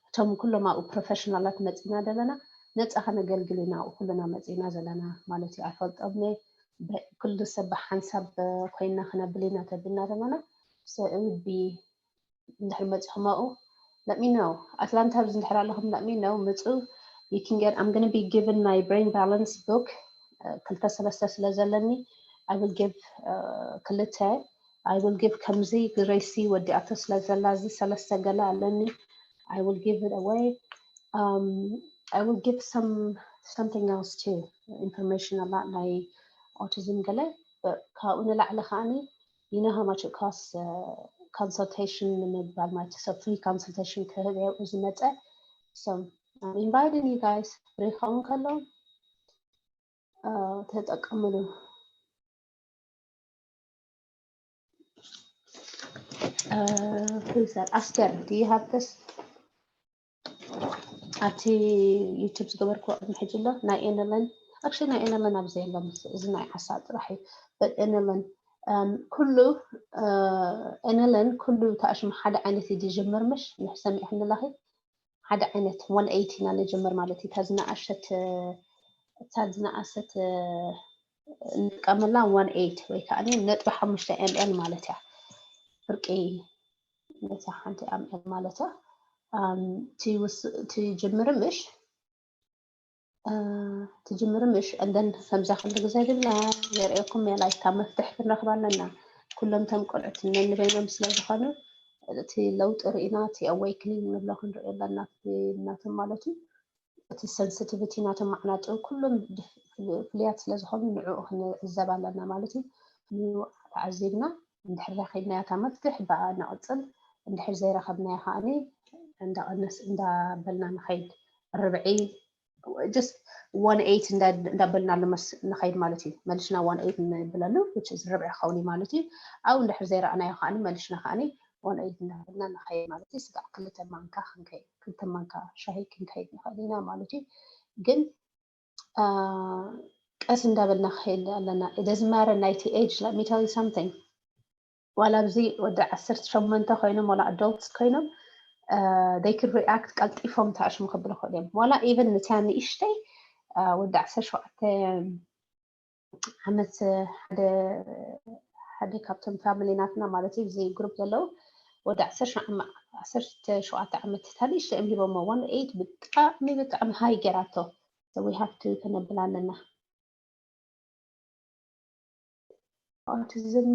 እቶም ኩሎም ኣብኡ ፕሮፌሽናላት መፂና ዘለና ነፃ ከነገልግል ኢና ኣብኡ ኩልና መፂና ዘለና ማለት እዩ። ኣይፈልጦም ኩሉ ሰብ ብሓንሳብ ኮይና ክነብል ኢና ተቢልና ዘለና። So it would be እንድሕር መፂኹም ኣብኡ let me know። ኣትላንታ ኣብዚ እንድሕር ኣለኹም let me know። ምፁ you can get I'm gonna be given my brain balance book ክልተ ሰለስተ ስለ ዘለኒ I will give ክልተ I will give ከምዚ ግሬሲ ወዲኣቶ ስለ ዘላ እዚ ሰለስተ ገለ ኣለኒ I will give it away. I will give some something else too information about my autism ገለ ካብኡ ንላዕሊ ከዓኒ you know how much it costs consultation ንምባል ማለት ሰብ free consultation ክህብ እዩ ዝመፀ። So I'm inviting you guys free ክኸውን ከሎ ተጠቀምሉ። Please, Aster, do you have this? ኣብቲ ዩቱብ ዝገበርኩ ቅድሚ ሕጂ ኣሎ ናይ ኤነለን actually ናይ ኤነለን ኣብዚ የለን እዚ ናይ ዓሳ ጥራሕ እዩ። But ኤነለን ኩሉ ኤነለን ኩሉ ተኣሽሙ ሓደ ዓይነት እዩ ዝጅምር ምሽ ንሕሰሚዕክኒ ኣለኺ ሓደ ዓይነት one eighty ኢና ንጅምር ማለት እዩ። እታ ዝነኣሸት እታ ዝነኣሰት ንጥቀመላ one eight ወይ ከዓ ነጥቢ ሓሙሽተ ኤም ኤል ማለት እያ። ፍርቂ ነታ ሓንቲ ኤም ኤል ማለት እያ። ትጅምሪ ምሽ ትጅምሪ ምሽ እንደን ከምዛ ኩሉ ግዜ ድብላ የርእየኩም እየ ላይካ መፍትሕ ክንረኽብ ኣለና። ኩሎም ቶም ቆልዑት ነንበይኖም ስለ ዝኾኑ እቲ ለውጢ ርኢና እቲ ኣዌይክኒንግ ንብሎ ክንርኢ ኣለና ናቶም ማለት እዩ። እቲ ሰንስቲቪቲ ናቶም ማዕናጡ ኩሎም ፍልያት ስለ ዝኾኑ ንዕኡ ክንዕዘብ ኣለና ማለት እዩ። ንኡ ተዓዚብና እንድሕር ረኺብናያ እታ መፍትሕ ብኣ ነቕፅል እንድሕር ዘይረኸብናያ ከዓኒ እንዳቐነስ እንዳበልና ንኸይድ ርብዒ just one eight እንዳበልና ንኸይድ ማለት እዩ። መልሽና one eight ንብለሉ which is ርብዒ ክኸውን እዩ ማለት እዩ። ኣብኡ እንድሕር ዘይረኣናዮ ከዓኒ መልሽና ከዓኒ one eight እንዳበልና ንኸይድ ማለት እዩ። ስጋዕ ክልተ ማንካ ክንከይድ ክልተ ማንካ ሻሂ ክንከይድ ንኽእል ኢና ማለት እዩ። ግን ቀስ እንዳበልና ክኸይድ ኣለና። It doesn't matter ናይቲ age let me tell you something ዋላ ኣብዚ ወዲ ዓሰርተ ሸሞንተ ኮይኖም ዋላ adults ኮይኖም they could react ቀልጢፎም ተኣሽሙ ክብሉ ክእሉ እዮም። ዋላ even ንትያ ንእሽተይ ወዲ ዓሰርተ ሸውዓተ ዓመት ሓደ ሓደ ካብቶም ፋሚሊ ናትና ማለት እዩ እዚ ግሩፕ ዘለዉ ወዲ ዓሰርተ ሸውዓተ ዓመት እታ ንእሽተይ እዮም ሂቦሞ one eight ብጣዕሚ ብጣዕሚ ሃይ ገይራቶ። So we have to ከነብል ኣለና። Autism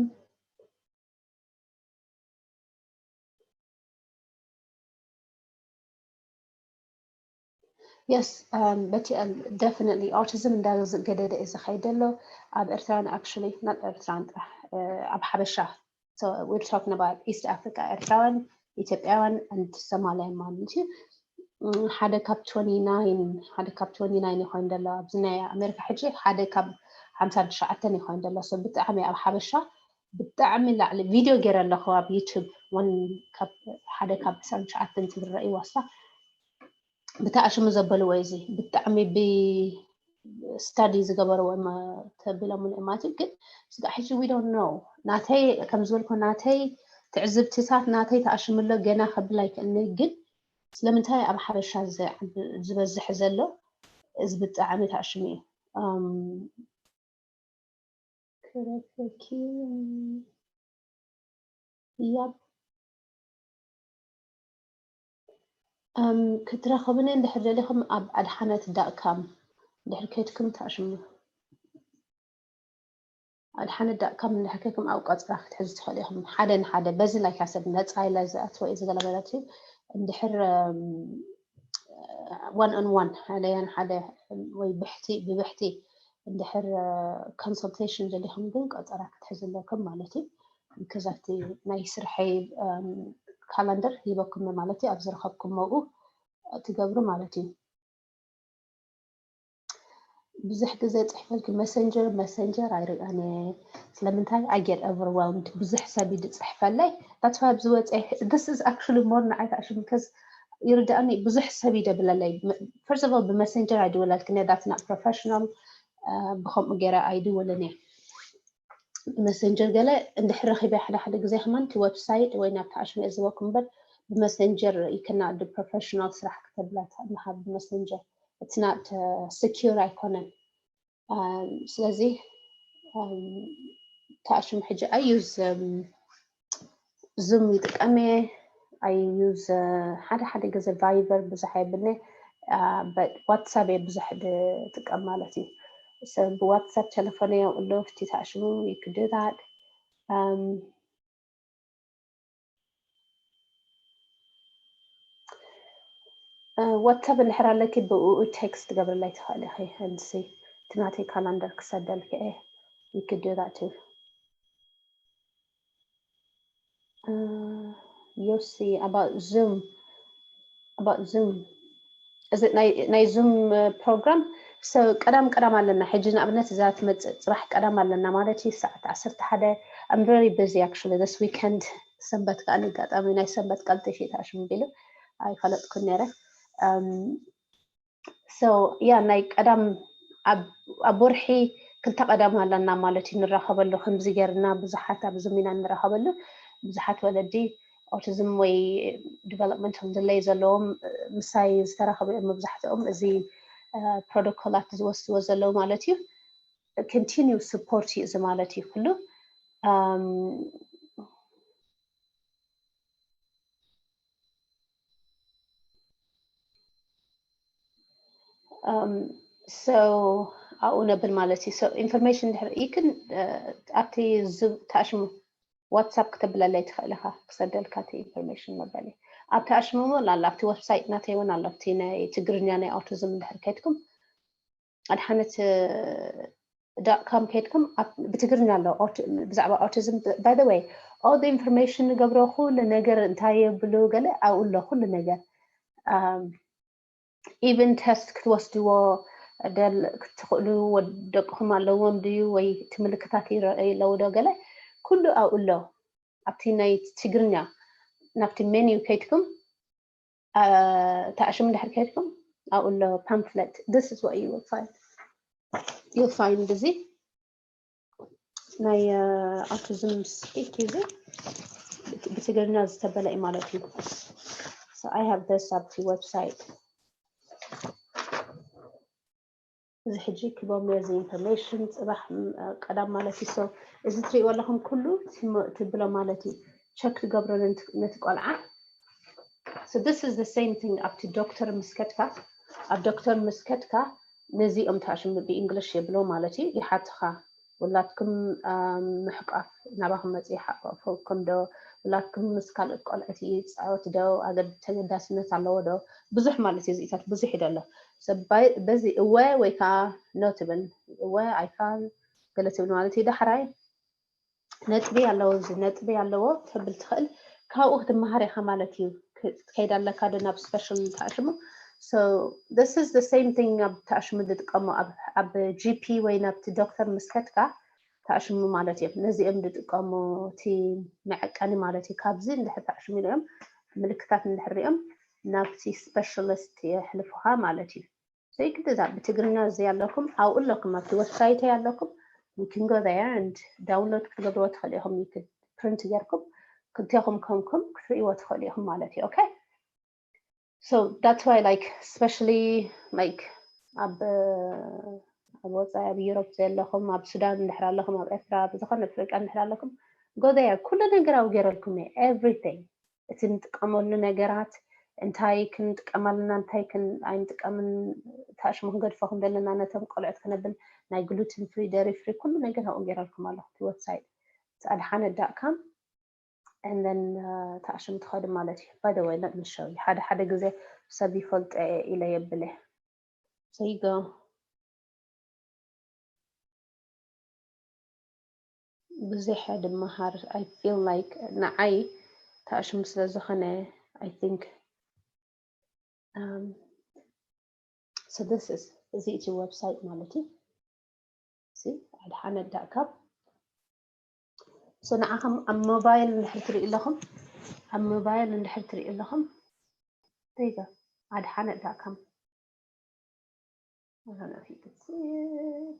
yes በቲ definitely autism እንዳገደደ እዩ ዝኸይድ ዘሎ ኣብ ኤርትራን actually not ኤርትራን ጥራሕ ኣብ ሓበሻ So we're talking about East Africa ኤርትራውያን ኢትዮጵያውያን and Somalia ማለት እዩ። ሓደ ካብ twenty nine ሓደ ካብ twenty nine ይኾን ዘሎ ኣብዚ ናይ ኣሜሪካ ሕጂ ሓደ ካብ ሓምሳ ትሽዓተ ይኾን ዘሎ so ብጣዕሚ ኣብ ሓበሻ ብጣዕሚ ላዕሊ ቪድዮ ገይረ ኣለኹ ኣብ ዩቱብ ሓደ ካብ ዕስራን ትሽዓተን ትብል ረእይዋ እሳ ብተኣሽሙ ዘበልዎ እዚ ብጣዕሚ ብ study ዝገበርዎ ተቢሎም ንእማት ግን ስጋዕ ሕጂ we don't know ናተይ ከም ዝበልኩ ናተይ ትዕዝብትታት ናተይ ተኣሽምሎ ገና ከብል ኣይክእልኒ ግን ስለምንታይ ኣብ ሓበሻ ዝበዝሕ ዘሎ እዚ ብጣዕሚ ተኣሽሙ እዩ ክረክበኪ ያብ ክትረኽብኒ እንድሕር ደሊኹም ኣብ ኣድሓነት ዳት ካም እንድሕር ከይድኩም ተኣሽሙ ኣድሓነት ዳት ካም እንድሕር ከይድኩም ኣብ ቆፅራ ክትሕዙ ትኽእሉ ኢኹም ሓደ ንሓደ በዚ ላይካ ሰብ ነፃ ኢለ ዝኣትወ እዩ ዝገለበለት እዩ እንድሕር one on one ሓደ ያን ሓደ ወይ ብሕቲ ብብሕቲ እንድሕር consultation ደሊኹም ግን ቆፀራ ክትሕዙ ኣለኩም ማለት እዩ። ከዛቲ ናይ ስርሐይ calendar ሂበኩም ማለት እዩ ኣብ ዝረኸብኩሞኡ ትገብሩ ማለት እዩ። ብዙሕ ግዜ ፅሕፈልኪ messenger messenger ኣይርእዮን እየ ስለምንታይ I get overwhelmed ብዙሕ ሰብ እዩ ዝፅሕፈለይ that's why ኣብዚ ወፀ this is actually more ንዓይ ተኣሽሙ because ይርዳእኒ ብዙሕ ሰብ ይደብለለይ። First of all ብመሰንጀር ኣይድወለልክን እየ፣ that's not professional። ብከምኡ ገይረ ኣይድውልን እየ። ብመሰንጀር ገለ እንድሕር ረኺበ ሓደ ሓደ ግዜ ከማን እቲ ዌብሳይት ወይ ናብቲ ኣሽሙ እየ ዝህበኩም እምበር ብመሰንጀር you cannot do professional ስራሕ ክተብላ ኣለኻ ብመሰንጀር። It's not secure ኣይኮነን። ስለዚ ተኣሽም ሕጂ I use Zoom ይጥቀም እየ። I use ሓደ ሓደ ግዜ Viber ብዙሕ የብልኒ። WhatsApp እየ ብዙሕ ዝጥቀም ማለት እዩ። ብዋትሳፕ ቴሌፎን እየ ኣሎ እቲ ተኣሽሙ you could do that። WhatsApp እንድሕር ኣለኪ ብኡ ቴክስት ትገብርለይ ትኽእሊ ኢኺ። እንሲ እቲ ናተይ ካላንደር ክሰደልኪ እየ። You could do that too. ዮሲ about Zoom about Zoom እዚ ናይ ዙም ፕሮግራም ቀዳም ቀዳም ኣለና። ሕጂ ንኣብነት እዛ ትመፅእ ፅባሕ ቀዳም ኣለና ማለት እዩ። ሰዓት ዓሰርተ ሓደ I'm very busy actually this weekend። ሰንበት ከዓ ኣጋጣሚ ናይ ሰንበት ቀልጢፊ ተኣሽሙ ቢሉ ኣይፈለጥኩን ነይረ። So yeah ናይ ቀዳም ኣብ ወርሒ ክልተ ቀዳም ኣለና ማለት እዩ። ንራኸበሉ ከምዚ ገርና ብዙሓት ኣብ ዙም ኢና ንራኸበሉ። ብዙሓት ወለዲ ኦቲዝም ወይ ዲቨሎፕመንታል ድለይ ዘለዎም ምሳይ ዝተራኸቡ እዮም መብዛሕትኦም እዚ ፕሮቶኮላት ዝወስድዎ ዘለዉ ማለት እዩ። Continue support እዩ እዚ ማለት እዩ ኩሉ። So ኣብኡ ነብል ማለት እዩ። So information ድሕር you can ኣብቲ ተኣሽሙ ዋትሳፕ ክተብለለይ ትኽእል ኢኻ ክሰደልካ እቲ ኢንፎርሜሽን መበሊ ኣብቲ ኣሽሙሞ ላላ ኣብቲ ዌብሳይት ናተይ እውን ኣሎ። ኣብቲ ናይ ትግርኛ ናይ ኦቲዝም እንድሕር ከይድኩም ኣድሓነት ዳት ኮም ከይድኩም ብትግርኛ ኣሎ። ብዛዕባ ኦቲዝም by the way all the information ንገብሮ ኩሉ ነገር እንታይ የብሉ ገለ ኣብኡ ኣሎ ኩሉ ነገር። Even test ክትወስድዎ ክትኽእሉ ደቅኹም ኣለዎም ድዩ ወይ እቲ ምልክታት ይረኣዩ ኣለዉ ዶ ገለ ኩሉ ኣብኡ ኣሎ። ኣብቲ ናይ ትግርኛ ናብቲ ሜኒው ከይድኩም ተኣሽሙ ድሕር ከይድኩም ኣብኡ ኣሎ pamphlet this is what you will find. You'll find እዚ ናይ autism speak እዚ ብትግርኛ ዝተበለ እዩ ማለት እዩ። So I have this ኣብቲ ዌብሳይት እዚ ሕጂ ክቦም እዚ ኢንፎርሜሽን ፅባሕ ቀዳም ማለት እዩ። So እዚ ትሪእዎ ኣለኹም ኩሉ ትብሎ ማለት እዩ። ቸክ ትገብሮ ነቲ ቆልዓ። So this is the same thing ኣብቲ ዶክተር ምስ ከድካ ኣብ ዶክተር ምስ ከድካ ነዚኦም ተኣሽሙ ብእንግሊሽ የብሎ ማለት እዩ። ይሓትኻ ውላድኩም ምሕቋፍ ናባኹም መፅኡ ይሓቋፍኩም ዶ? ውላድኩም ምስ ካልኦት ቆልዑት ይፃወት ዶ? ኣገዳስነት ኣለዎ ዶ? ብዙሕ ማለት እዩ። እዚታት ብዙሕ እዩ ደሎ። በዚ እወ ወይ ከዓ ኖ ትብል። እወ ኣይፋል ገለ ትብል ማለት እዩ። ዳሕራይ ነጥቢ ኣለዎ። እዚ ነጥቢ ኣለዎ ተብል ትኽእል ካብኡ ክትመሃር ኢኻ ማለት እዩ። ክትከይድ ኣለካ ዶ ናብ ስፔሻል ተኣሽሙ። So this is the same thing ኣብ ተኣሽሙ ዝጥቀሙ ኣብ ጂፒ ወይ ናብቲ ዶክተር ምስ ከድካ ተኣሽሙ ማለት እዮም። ነዚኦም ዝጥቀሙ እቲ መዐቀኒ ማለት እዩ። ካብዚ እንድሕር ተኣሽሙ ኢሎም ምልክታት እንድሕር ሪኦም ናብቲ ስፔሻሊስት የሕልፉኻ ማለት እዩ። ዘይግድዛ ብትግርኛ እዚ ኣለኩም ኣብኡ ኣለኩም ኣብቲ ዌብሳይተይ ኣለኩም። You can go there and download ክትገብርዎ ትኽእሉ ኢኹም። You could print ጌርኩም ክልቴኹም ከምኩም ክትርእይዎ ትኽእሉ ኢኹም ማለት እዩ። Okay so that's why like especially like ኣብ ኣብ ወፃኢ ኣብ ዩሮፕ ዘለኹም ኣብ ሱዳን እንድሕር ኣለኹም ኣብ ኤርትራ ኣብ ዝኾነ ኣፍሪቃ እንድሕር ኣለኹም go there ኩሉ ነገር ኣብኡ ገይረልኩም እየ። Everything እቲ ንጥቀመሉ ነገራት እንታይ ክንጥቀም ኣለና እንታይ ኣይንጥቀምን ተኣሽሙ ክንገድፎ ከም ዘለና ነቶም ቆልዑት ክነብል ናይ gluten free dairy free ኩሉ ነገር ኣብኡ ገይረልኩም ኣለኹ። እቲ ዌብሳይት ኣድሓነ dot com and then ተኣሽሙ ትኸዱ ማለት እዩ። By the way let me show you ሓደ ሓደ ግዜ ሰብ ይፈልጦ እየ ኢለ የብለ። So you go ብዙሕ ድመሃር I feel like ንዓይ ተኣሽሙ ስለ ዝኾነ I think so this is እዚ እቲ ዌብሳይት ማለት እዩ። ኣድሓነ dot com so ንዓኹም ኣብ ሞባይል እንድሕር ትሪኡ ኣለኹም ኣብ ሞባይል እንድሕር ትሪኡ ኣለኹም There you go. ኣድሓነ ዳት ካም። I don't know if you can see it.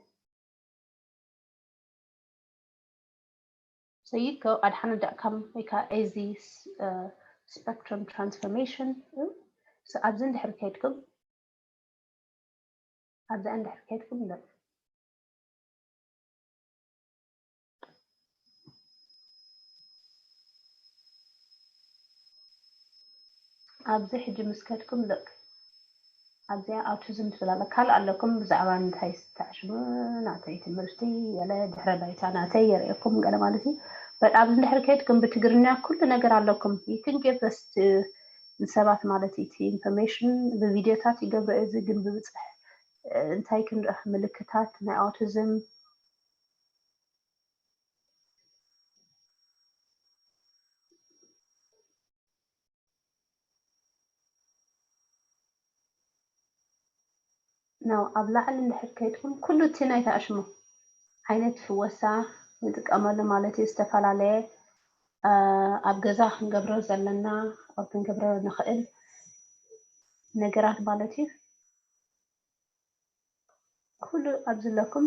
So you go ኣድሓነ ዳት ካም ወይ ከዓ ኤዚ ስፐክትረም ትራንስፎርሜሽን። ኣብዚ እንድሕር ከይድኩም ኣብዛ እንድሕር ከይድኩም ሎ ኣብዚ ሕጂ ምስ ከድኩም ሎክ ኣብዚኣ ኣውቲዝም ትብል ኣላ። ካልእ ኣለኩም ብዛዕባ እንታይ ዝተዕሽሙ ናተይ ትምህርቲ ገለ ድሕረ ባይታ ናተይ የርእየኩም ገለ ማለት እዩ። But ኣብዚ እንድሕር ከይድኩም ብትግርኛ ኩሉ ነገር ኣለኩም። You can give this to ንሰባት ማለት እዩ። እቲ ኢንፎርሜሽን ብቪዲዮታት ይገብሮ እዚ ግን ብብፅሕ እንታይ ክንርኢ ምልክታት ናይ ኣውቲዝም ነው ኣብ ላዕሊ እንድሕር ከይድኩም ኩሉ እቲ ናይ ተኣሽሙ ዓይነት ፍወሳ ንጥቀመሉ ማለት እዩ። ዝተፈላለየ ኣብ ገዛ ክንገብሮ ዘለና ኣብ ክንገብሮ ንኽእል ነገራት ማለት እዩ። ኩሉ ኣብ ዘለኩም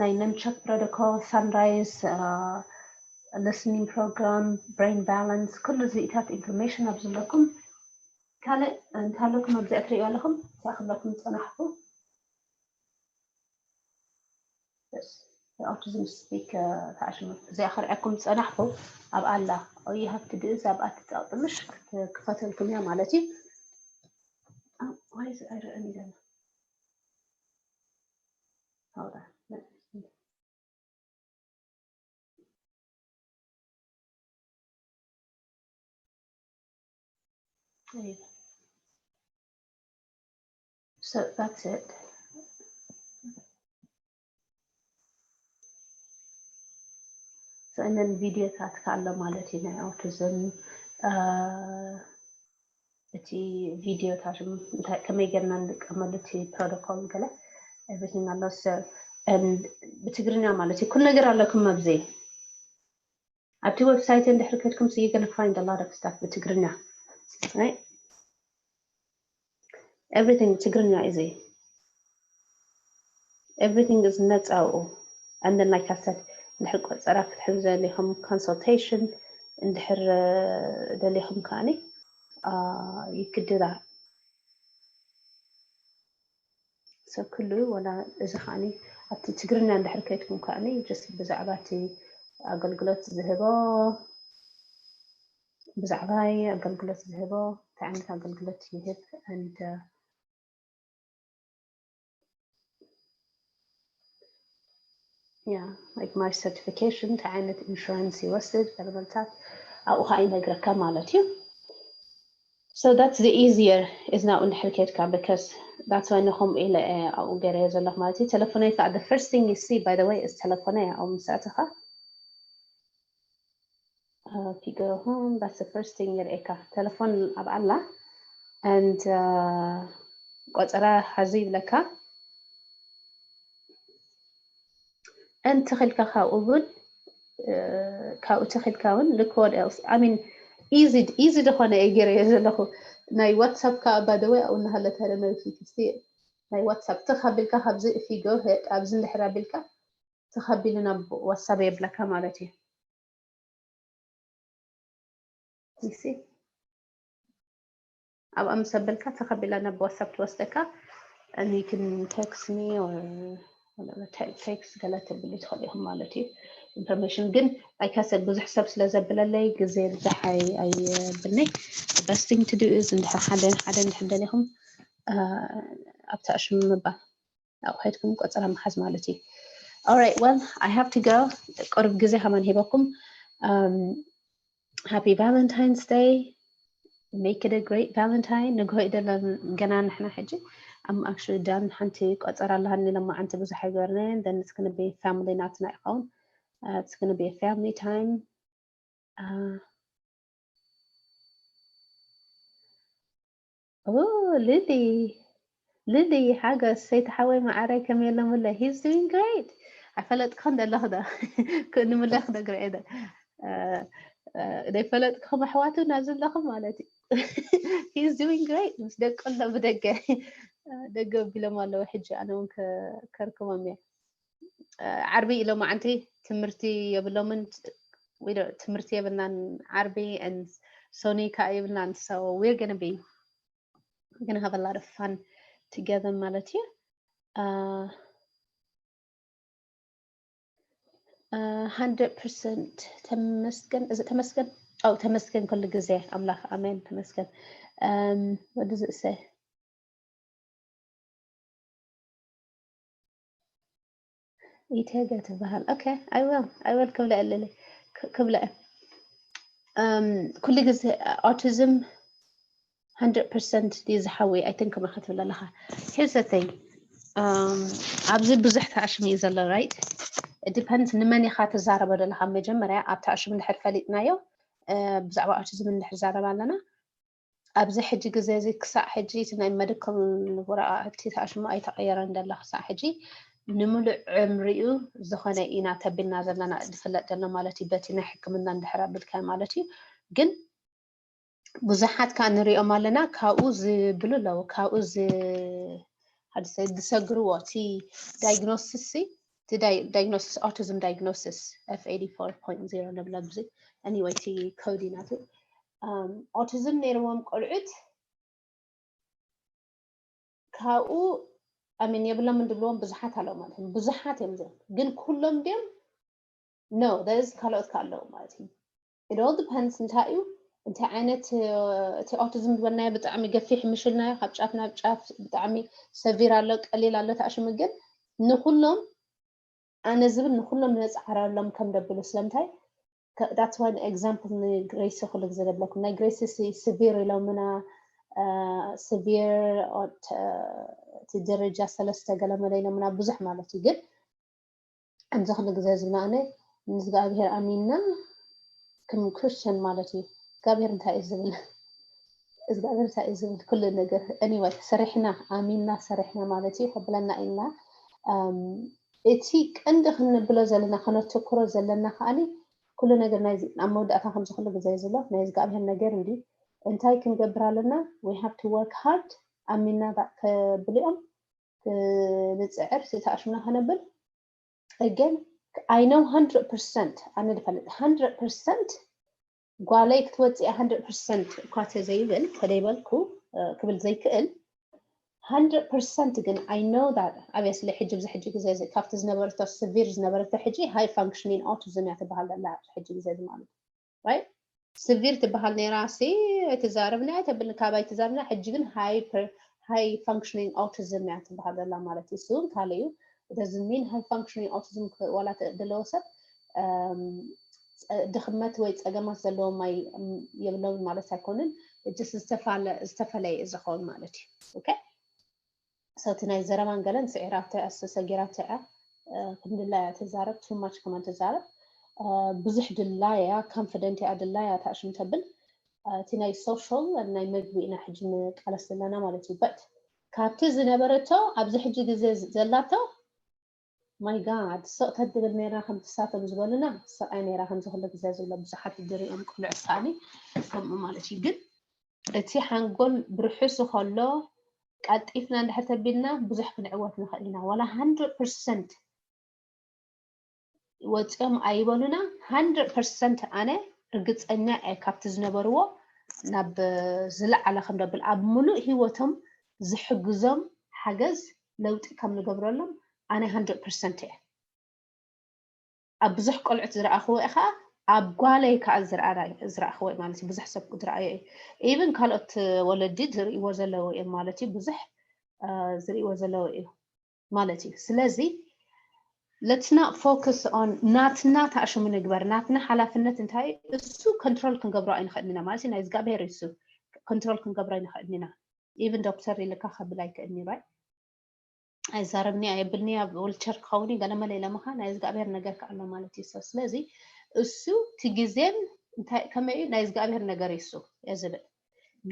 ናይ ነምቸክ ፕሮቶኮል፣ ሳንራይዝ፣ ሊስኒንግ ፕሮግራም፣ ብሬን ባላንስ ኩሉ እዚኢታት ኢንፎርሜሽን ኣብ ዘለኩም። ካልእ እንታለኩም ኣብዚኣ ትሪእዋ ኣለኹም እዚኣ ክብለኩም ዝፀናሕኩ ኣውቲዝም ስፒክ ተዓሽሙ እዚኣ ክርዕኩም ዝፀናሕኩ ኣብ ኣላ ኦይሃብቲ ግእዝ ኣብኣ ትፃውጥምሽ ክፈተልኩም እያ ማለት እዩ። ዋይዝ ኣይረአን ይዘና Hold on. So that's it. So, and then ቪዲዮታት ካለ ማለት እዩ ናይ ኣውቲዝም እቲ ቪዲዮታት እንታይ ከመይ ጌርና ንጥቀመሉ እቲ ፕሮቶኮል ገለ everything ኣሎ። ብትግርኛ ማለት እዩ ኩሉ ነገር ኣለኩም ኣብዚ ኣብቲ ዌብሳይት እንድሕር ከድኩም you gonna find a lot of stuff ብትግርኛ። Everything ትግርኛ እዚ everything is ነፃ ኣብኡ። And then like I said እንድሕር ቆፀራ ክትሕዙ ደሊኹም፣ ኮንሰልቴሽን እንድሕር ደሊኹም ከዓኒ you could do that። ሰብ ኩሉ ወላ እዚ ከዓኒ ኣብቲ ትግርኛ እንድሕር ከይድኩም ከዓኒ just ብዛዕባ እቲ ኣገልግሎት ዝህቦ ብዛዕባይ ኣገልግሎት ዝህቦ እንታይ ዓይነት ኣገልግሎት ይህብ and yeah like my certification እንታይ ዓይነት ኢንሹራንስ ይወስድ ገለመልታት ኣብኡ ከዓ ይነግረካ ማለት እዩ። So that's the easier is now እንድሕር ከድካ because that's why ንኸምኡ ኢለ ኣብኡ ገይረዮ ዘለኹ ማለት እዩ። ተለፎነይ ከዓ the first thing you see by the way is ተለፎነይ ኣብኡ ምስ ኣተኻ ፊገርኹም that's the first thing ይርእየካ ተለፎን ኣብ ኣላ and ቆፀራ ሓዙ ይብለካ። And ተኺልካ ካብኡ እውን ካብኡ ተኺልካ እውን look what else I mean easy easy ዝኾነ እየ ገይረዮ ዘለኹ። ናይ ዋትሳፕ ከዓ by the way ኣብኡ እናሃለታ ዶ መሪፊት እስቲ ናይ ዋትሳፕ ተኻቢልካ ካብዚ if you go ahead ኣብዚ እንድሕር ኣቢልካ ተኻቢሉ ናብ ዋትሳፕ የብለካ ማለት እዩ። You see ኣብኣ ምስ ኣበልካ ተኸቢላ ናብ ዋትሳፕ ትወስደካ and you can text me or text ገለ ትብሉ ትኽእሉ ኢኹም ማለት እዩ። ኢንፎርሜሽን ግን like I said ብዙሕ ሰብ ስለ ዘብለለይ ግዜ ብዛሕ ኣይብልኒ። Best thing to do is እንድሕር ሓደ ሓደ እንድሕር ደሊኹም ኣብቲ ኣሽሙ ምባል ኣብኡ ከይድኩም ቆፀራ ምሓዝ ማለት እዩ። Alright well I have to go ቁሩብ ግዜ ከማን ሂበኩም። Happy Valentine's Day. Make it a great Valentine. ንግሆ ይደለን ገና ንሕና ሕጂ I'm actually done ሓንቲ ቆፀራ ኣለሃኒ ለማዓንቲ ብዙሕ ኣይገበርናየን then it's gonna be family ናትና ይኸውን። It's gonna be a family time. ኦ ሊሊ ሊሊ ሓጎስ ሰይቲ ሓወይ መዓረይ ከመይ ኣለምለ he's doing great። ኣይፈለጥክን ዘለኹ ዶ ንምለ ክነግረ እየ ዘይፈለጥክኹም ኣሕዋቱ ናዚ ኣለኹም ማለት እዩ። He's doing great. ምስ ደቁ ኣሎ ብደገ ደገ ቢሎም ኣለዉ። ሕጂ ኣነ እውን ከርክቦም እየ። ዓርቢ ኢሎማዓንቲ ትምህርቲ የብሎምን፣ ትምህርቲ የብልናን ዓርቢ፣ and ሶኒ ከዓ የብልናን። So we're gonna be gonna have a lot of fun together ማለት እዩ። Uh, uh, hundred percent ተመስገን። እዚ ተመስገን፣ oh ተመስገን ኩሉ ግዜ ኣምላኽ። ኣሜን። ተመስገን። Um, what does it say? ኢተገ ትበሃል። Okay, I will, I will ክብለ ኣለለ ክብለ። Um, ኩሉ ግዜ autism hundred percent ድዩ ዝሓወይ? I think ከምኡ ክትብል ኣለኻ። Here's the thing. Um, ኣብዚ ብዙሕ ተኣሽም እዩ ዘሎ, right? It depends ንመን ኢኻ ትዛረቦ ዘለኻ። መጀመርያ ኣብቲ ኣሽም እንድሕር ፈሊጥናዮ፣ ብዛዕባ autism እንድሕር ዛረብ ኣለና፣ ኣብዚ ሕጂ ግዜ እዚ ክሳዕ ሕጂ እቲ ናይ medical ወረቓቕቲ ተኣሽሙ ኣይተቐየረን ዘሎ። ክሳዕ ሕጂ ንምሉእ ዕምሪኡ ዝኾነ ኢና ተቢልና ዘለና፣ ዝፍለጥ ዘሎ ማለት እዩ፣ በቲ ናይ ሕክምና እንድሕር ኣቢልካዮ ማለት እዩ። ግን ብዙሓት ከዓ ንሪኦም ኣለና፣ ካብኡ ዝብሉ ኣለዉ፣ ካብኡ ዝ-፣ how to say፣ ዝሰግርዎ፣ እቲ diagnosis ሲ፣ እቲ ዳይ-፣ diagnosis፣ autism diagnosis፣ F eighty-four point zero ንብሎ ኣብዚ። Anyway፣ እቲ ኮዲ ናቱ፣ um, autism ነይርዎም ቆልዑት ካብኡ፣ I mean፣ የብሎምን ድብልዎም ብዙሓት ኣለዉ ማለት እዩ። ብዙሓት እዮም እዚኦም። ግን ኩሎም ድዮም? No, there is ካልኦት ከ ኣለዉ ማለት እዩ። It all depends እንታይ እዩ፣ እንታይ ዓይነት፣ እ፣ እቲ autism ዝበልናዮ ብጣዕሚ ገፊሕ ምሽልናዮ፣ ካብ ጫፍ ናብ ጫፍ ብጣዕሚ severe ኣሎ፣ ቀሊል ኣሎ ተኣሽሙ። ግን ንኹሎም ኣነ ዝብል ንኹሎም ነፃዕረሎም ከም ደብሉ። ስለምንታይ? ከ-፣ that's why example ንግሬሲ ኩሉ ግዜ ደብለኩም። ናይ ግሬሲ ሲ-፣ severe ኢሎምና፣ እ፣ severe ኦት-፣ እ፣ እቲ ደረጃ ሰለስተ ገለመለ ኢሎምና፣ ብዙሕ ማለት እዩ። ግን ከምዚ ኩሉ ግዜ ዝብላ ኣነ ንእግዚኣብሔር ኣሚንና ከም ክርስቲያን ማለት እዩ። እግዚኣብሔር እንታይ እዩ ዝብል? እግዚኣብሔር እንታይ እዩ ዝብል? ኩሉ ነገር anyway ሰሪሕና፣ ኣሚንና ሰሪሕና ማለት እዩ። ከብለና ኢልና፣ እም፣ እቲ ቀንዲ ክንብሎ ዘለና፣ ከነተኩሮ ዘለና ከኣኒ ኩሉ ነገር ናይዚ ኣብ መወዳእታ ከምዚ ኩሉ ግዜ ዘሎ ናይ እግዚኣብሔር ነገር እንዲ እንታይ ክንገብር ኣለና? We have to work hard። ኣሚንና ዳ-፣ ከብልኦም ክ-፣ ንጽዕር፣ እቲ ተኣሽምና ከነብል። Again, I know hundred percent፣ ኣነ ዝፈልጥ hundred percent ጓለይ ክትወፅእ hundred percent እኳ ተዘይብል፣ ተደይበልኩ፣ እ፣ ክብል ዘይክእል፣ hundred percent ግን I know that፣ obviously፣ ሕጂ፣ ኣብዚ ሕጂ ግዜ እዚ፣ ካብቲ ዝነበረቶ፣ severe ዝነበረቶ፣ ሕጂ high functioning autism እያ ትበሃል ዘላ፣ ኣብዚ ሕጂ ግዜ እዚ ማለት እዩ። Right? Severe ትበሃል ነይራ ሲ፣ ኣይትዛረብን እያ፣ ኣይተብልን፣ ካባይ ትዛረብና፣ ሕጂ ግን high per-፣ high functioning autism እያ ትበሃል ዘላ ማለት እዩ። እሱ እውን ካልእ እዩ። It doesn't mean high functioning autism ክ-፣ ዋላ ተ-፣ ዘለዎ ሰብ፣ እም፣ ጸ-፣ ድኽመት ወይ ጸገማት ዘለዎም ኣይ-፣ እም፣ የብሎምን ማለት ኣይኮንን። It just ዝተፋለ-፣ ዝተፈለየ እዩ ዝኸውን ማለት እዩ። Okay? So እቲ ናይ ዘረባን ገለን ስዒራቶ እያ፣ ሰጊራቶ እያ፣ እ፣ ክንድላ እያ ትዛረብ፣ too much ከማን ትዛረብ፣ እ፣ ብዙሕ ድላ እያ፣ confident እያ፣ ድላ እያ ተኣሽም ተብል። እ፣ እቲ ናይ social፣ ናይ መግቢ ኢና ሕጂ ንቃለስ ዘለና ማለት እዩ። But ካብቲ ዝነበረቶ ኣብዚ ሕጂ ግዜ ዘላቶ፣ my God፣ ስቕ ተትብል ነይራ፣ ከምቲ ሳቶም ዝበሉና፣ ስቕ እያ ነይራ፣ ከምዚ ኩሉ ግዜ ዘሎ ብዙሓት ዝድሪኦም ቆልዑት ከኣኒ ከምኡ ማለት እዩ። ግን እቲ ሓንጎል ብርሑሱ ከሎ ቀልጢፍና እንድሕር ተቢልና ብዙሕ ክንዕወት ንኽእል ኢና። ዋላ hundred percent ወፂኦም ኣይበሉና፣ hundred percent ኣነ ርግፀኛ እየ ካብቲ ዝነበርዎ ናብ ዝለዓለ ከም ደብል ኣብ ሙሉእ ህይወቶም ዝሕግዞም ሓገዝ ለውጢ ከም ንገብረሎም ኣነ hundred percent እየ። ኣብ ብዙሕ ቆልዑት ዝረኣኽዎ እየ፣ ከዓ ኣብ ጓለይ ከዓ ዝረኣና-፣ ዝረኣኽዎ እየ ማለት እዩ። ብዙሕ ሰብ ዝረኣዮ እዩ። Even ካልኦት ወለዲ ዝርእይዎ ዘለዉ እዮም ማለት እዩ። ብዙሕ፣ እ፣ ዝርእይዎ ዘለዉ እዩ ማለት እዩ። ስለዚ let's not focus on ናትና ተኣሽሙ ንግበር። ናትና ሓላፍነት እንታይ እዩ? እሱ control ክንገብሮ ኣይንኽእልን ኢና ማለት እዩ። ናይ እግዚኣብሔር እዩ እሱ። Control ክንገብሮ ኣይንኽእልን ኢና። Even ዶክተር ኢልካ ከብል ኣይክእልን እዩ፣ right? ኣይዛረብኒ፣ ኣየብልኒ፣ ኣብ wheelchair ክኸውን እዩ፣ ገለመለ ኢለ ምኻ ናይ እግዚኣብሔር ነገር ከኣሎ ማለት እዩ። So ስለዚ እሱ እቲ ግዜን እንታይ ከመይ እዩ ናይ እግዚኣብሔር ነገር እዩ እሱ እየ ዝብል።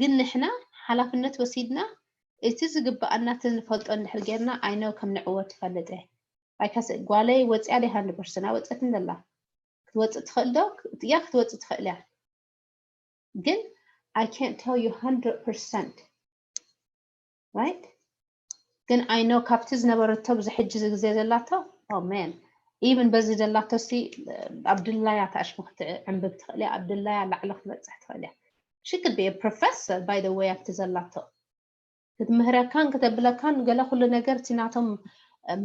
ግን ንሕና ሓላፍነት ወሲድና እቲ ዝግብኣና እቲ ንፈልጦ እንድሕር ጌርና፣ I know ከም ንዕወት ትፈልጥ እየ። ኣይከስ-፣ ጓለይ ወፂኣ ደ hundred percent ኣወፀትን ዘላ ክትወፅእ ትኽእል ዶ? እያ ክትወፅእ ትኽእል እያ። ግን I can't tell you hundred percent, right? ግን I know ካብቲ ዝነበረቶ ብዚ ሕጂ ግዜ ዘላቶ፣ oh man, even በዚ ዘላቶ ሲ ኣብ ድላያ ታሽሙ ክትዕንብብ ትኽእል እያ፣ ኣብ ድላያ ላዕሊ ክትበፅሕ ትኽእል እያ። She could be a professor, by the way, ኣብቲ ዘላቶ ክትምህረካን ክተብለካን ገለ ኩሉ ነገር እቲ ናቶም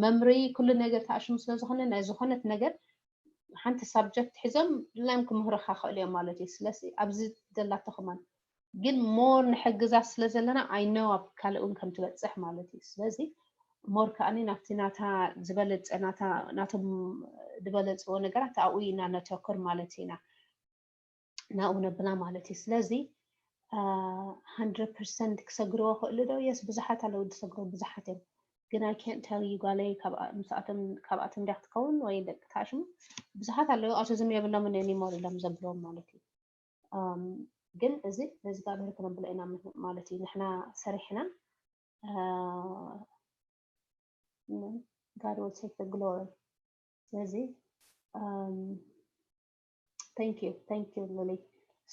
መምሪ ኩሉ ነገር ታሽሙ ስለ ዝኾነ ናይ ዝኾነት ነገር ሓንቲ ሳብጀክት ሒዞም ድላዮም ክምህሩኻ ክእሉ እዮም ማለት እዩ። ስለዚ ኣብዚ ዘላቶ ከማን ግን more ንሕግዛ ስለ ዘለና I know ኣብ ካልእ እውን ከም ትበፅሕ ማለት እዩ። ስለዚ more ከኣኒ ናብቲ ናታ ዝበለፀ ናታ ናቶም ዝበለፅዎ ነገራት ኣብኡ ኢና ነተኩር ማለት ኢና ናብኡ ነብላ ማለት እዩ። ስለዚ hundred percent ክሰግርዎ ክእሉ ዶ? Yes፣ ብዙሓት ኣለዉ ዝሰግሩ ብዙሓት እዮም። ግን I can't tell you ጓለይ ምስኣቶም ካብኣቶም እንዲያ ክትከውን ወይ ደቂ ታሽሙ ብዙሓት ኣለዉ። Autism የብሎምን anymore ኢሎም ዘብሎም ማለት እዩ። ግን እዚ ንእግዚኣብሔር ክነብሎ ኢና ማለት እዩ። ንሕና ሰሪሕና God will take the glory። ስለዚ thank you, thank you ሉሊ።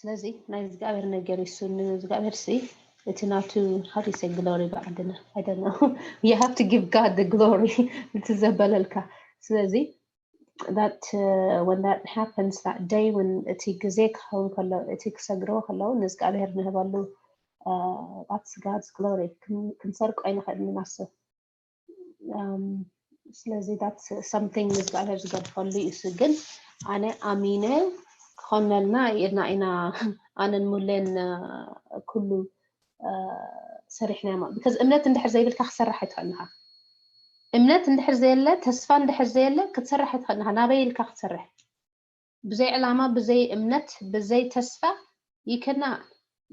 ስለዚ ናይ እግዚኣብሔር ነገር ይሱ ንእግዚኣብሔር ሲ እቲ ናቱ how do you say glory ብዓድና? I don't know. You have to give God the glory። እቲ ዘበለልካ። ስለዚ that uh, when that happens that day when እቲ ግዜ ክኸውን ከሎ እቲ ክሰግርዎ ከለዉ ንእግዚኣብሔር ንህበሉ that's God's glory። ክንሰርቆ ኣይንኽእል ንናስብ። ስለዚ that's something ንእግዚኣብሔር ዝገድፈሉ እዩ። እሱ ግን ኣነ ኣሚነ ክኾነልና ኢልና ኢና ኣነን ሙሌን ኩሉ ሰሪሕና ማ because እምነት እንድሕር ዘይብልካ ክሰራሕ ኣይትኽእልንኻ። እምነት እንድሕር ዘየለ፣ ተስፋ እንድሕር ዘየለ ክትሰርሕ ኣይትኽእልንኻ። ናበይ ኢልካ ክትሰርሕ? ብዘይ ዕላማ፣ ብዘይ እምነት፣ ብዘይ ተስፋ ይከና።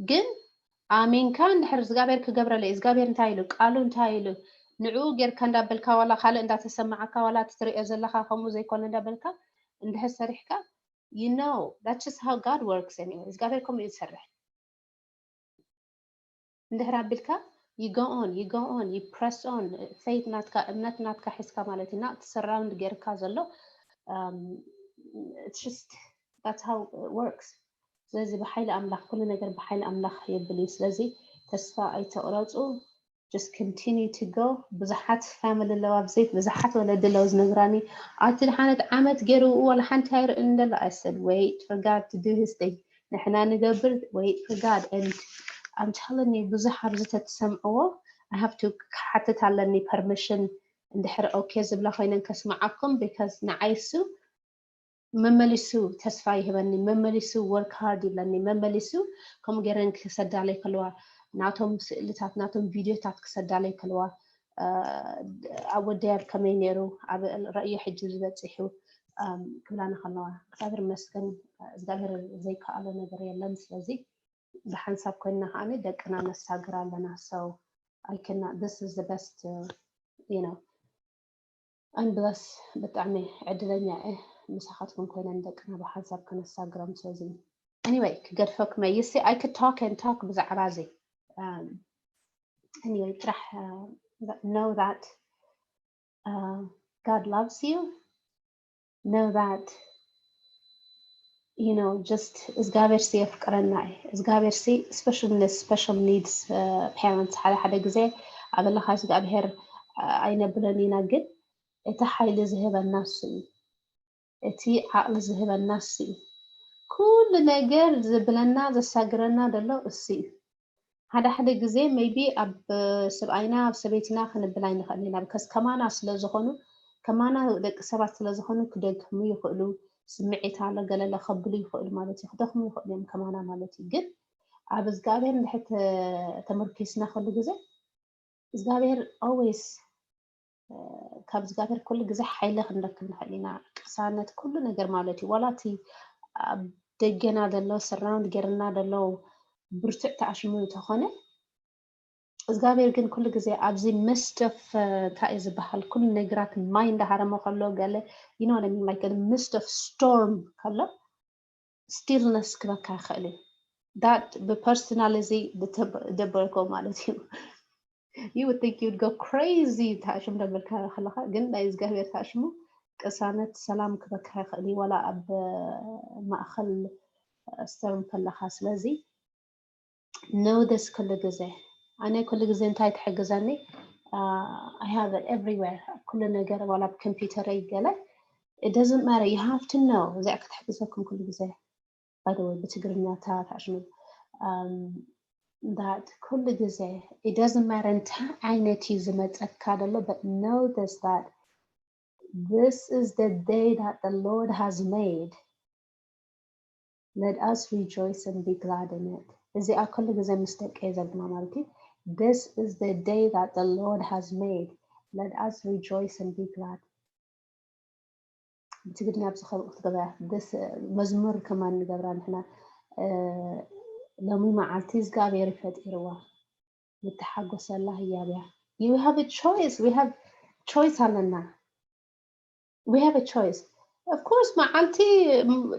ግን ኣሚንካ እንድሕር እግዚኣብሔር ክገብረለይ እግዚኣብሔር እንታይ ኢሉ ቃሉ እንታይ ኢሉ ንዕኡ ጌርካ እንዳበልካ ዋላ ካልእ እንዳተሰማዓካ ዋላ እቲ ትሪኦ ዘለኻ ከምኡ ዘይኮነ እንዳበልካ እንድሕር ሰሪሕካ you know that's just how God works anyway እግዚኣብሔር ከምኡ እዩ ዝሰርሕ እንድሕር ኣቢልካ you go on you go on you press on faith ናትካ እምነት ናትካ ሒዝካ ማለት እዩ ናብቲ surround ጌርካ ዘሎ it's just that's how it works ስለዚ ብሓይሊ ኣምላኽ ኩሉ ነገር ብሓይሊ ኣምላኽ የብል እዩ ስለዚ ተስፋ ኣይተቕረፁ just continue to go ብዙሓት family ኣለዋ ኣብዚ ብዙሓት ወለዲ ኣለዉ ዝነግራኒ ኣቲ ድሓነት ዓመት ገይሩ ዋላ ሓንቲ ኣይርእን ደሎ I said wait for God to do his thing ንሕና ንገብር wait for God and I'm telling you ብዙሕ ኣብዚ ተትሰምዕዎ I have to ክሓትት ኣለኒ permission እንድሕር okay ዝብላ ኮይነን ከስምዓኩም because ንዓይ እሱ መመሊሱ ተስፋ ይህበኒ መመሊሱ work hard ይብለኒ መመሊሱ ከምኡ ገይረን ክሰዳለይ ከለዋ ናቶም ስእልታት ናቶም ቪድዮታት ክሰዳለይ ከለዋ ኣብ ወደያብ ከመይ ነይሩ ኣብ ረእዮ ሕጂ ዝበፂሑ ክብላና ከለዋ እግዚኣብሔር መስገን እግዚኣብሔር ዘይከኣሎ ነገር የለን ስለዚ ብሓንሳብ ኮይንና ከዓ ደቅና ነሳግር ኣለና so I cannot this is the best uh, you know I'm blessed ብጣዕሚ ዕድለኛ እየ ምሳኻትኩም ኮይነ ንደቅና ብሓንሳብ ከነሳግሮም ስለዚ anyway ክገድፈኩም እየ you see I could talk and talk ብዛዕባ እዚ um, anyway ጥራሕ uh, know that uh, God loves you know that you know just እግዚኣብሔር ሲ የፍቅረና እዩ እግዚኣብሔር ሲ special special needs parents ሓደ ሓደ ግዜ ኣበለኻ እግዚኣብሔር ኣይነብለን ኢና ግን እቲ ሓይሊ ዝህበና እሱ እዩ እቲ ዓቕሊ ዝህበና እሱ እዩ ኩሉ ነገር ዝብለና ዘሳግረና ዘሎ እሱ እዩ ሓደ ሓደ ግዜ maybe ኣብ ሰብኣይና ኣብ ሰበይትና ክንብል ኣይንኽእል ኢና because ከማና ስለ ዝኾኑ ከማና ደቂ ሰባት ስለ ዝኾኑ ክደግሙ ይኽእሉ ስምዒት ኣሎ ገለለ ከብሉ ይኽእሉ ማለት እዩ ክደኽሙ ይኽእሉ እዮም ከማና ማለት እዩ ግን ኣብ እግዚኣብሔር እንድሕር ተመርኪስና ኩሉ ግዜ እግዚኣብሔር always ካብ እግዚኣብሔር ኩሉ ግዜ ሓይሊ ክንረክብ ንኽእል ኢና ቅሳነት ኩሉ ነገር ማለት እዩ ዋላ እቲ ኣብ ደገና ዘሎ surround ገይርና ዘሎ ብርቱዕ ተኣሽሙ እንተኾነ እግዚኣብሔር ግን ኩሉ ግዜ ኣብዚ midst of እንታይ እዩ ዝበሃል ኩሉ ነገራት ማይ እንዳሃረመ ከሎ ገለ you know what I mean like midst of storm ከሎ stillness ክበካ ይኽእል እዩ that ብpersonal እዚ ደበልኮ ማለት እዩ you would think you'd go crazy ታሽም ደበልካ ከለካ ግን ናይ እግዚኣብሔር ታሽሙ ቅሳነት ሰላም ክበካ ይኽእል እዩ ዋላ ኣብ ማእኸል storm ከለካ ስለዚ know this ኩሉ ግዜ። ኣነ ኩሉ ግዜ እንታይ ትሕግዘኒ? I have it everywhere። ኩሉ ነገር ዋላ ኣብ ኮምፒውተረይ ገለ፣ it doesn't matter, you have to know። እዚኣ ክትሕግዘኩም ኩሉ ግዜ። By the way ብትግርኛ እታ ታሽሙ that ኩሉ ግዜ፣ it doesn't matter እንታይ ዓይነት እዩ ዝመፀካ ዘሎ, but know this, that this is the day that the Lord has made, let us rejoice and be glad in it። እዚኣ ኩሉ ግዜ ምስ ደቀ ዘብና ማለት እዩ። This is the day that the Lord has made, let us rejoice and be glad። ብትግርኛ ኣብዚ ከ ክትገብራ this መዝሙር ከማን ንገብራ ንሕና። ሎሚ መዓልቲ እግዚኣብሔር ፈጢርዋ፣ ንተሓጎሰላ ህያብ እያ። You have a choice, we have choice ኣለና። We have a choice. Of course መዓልቲ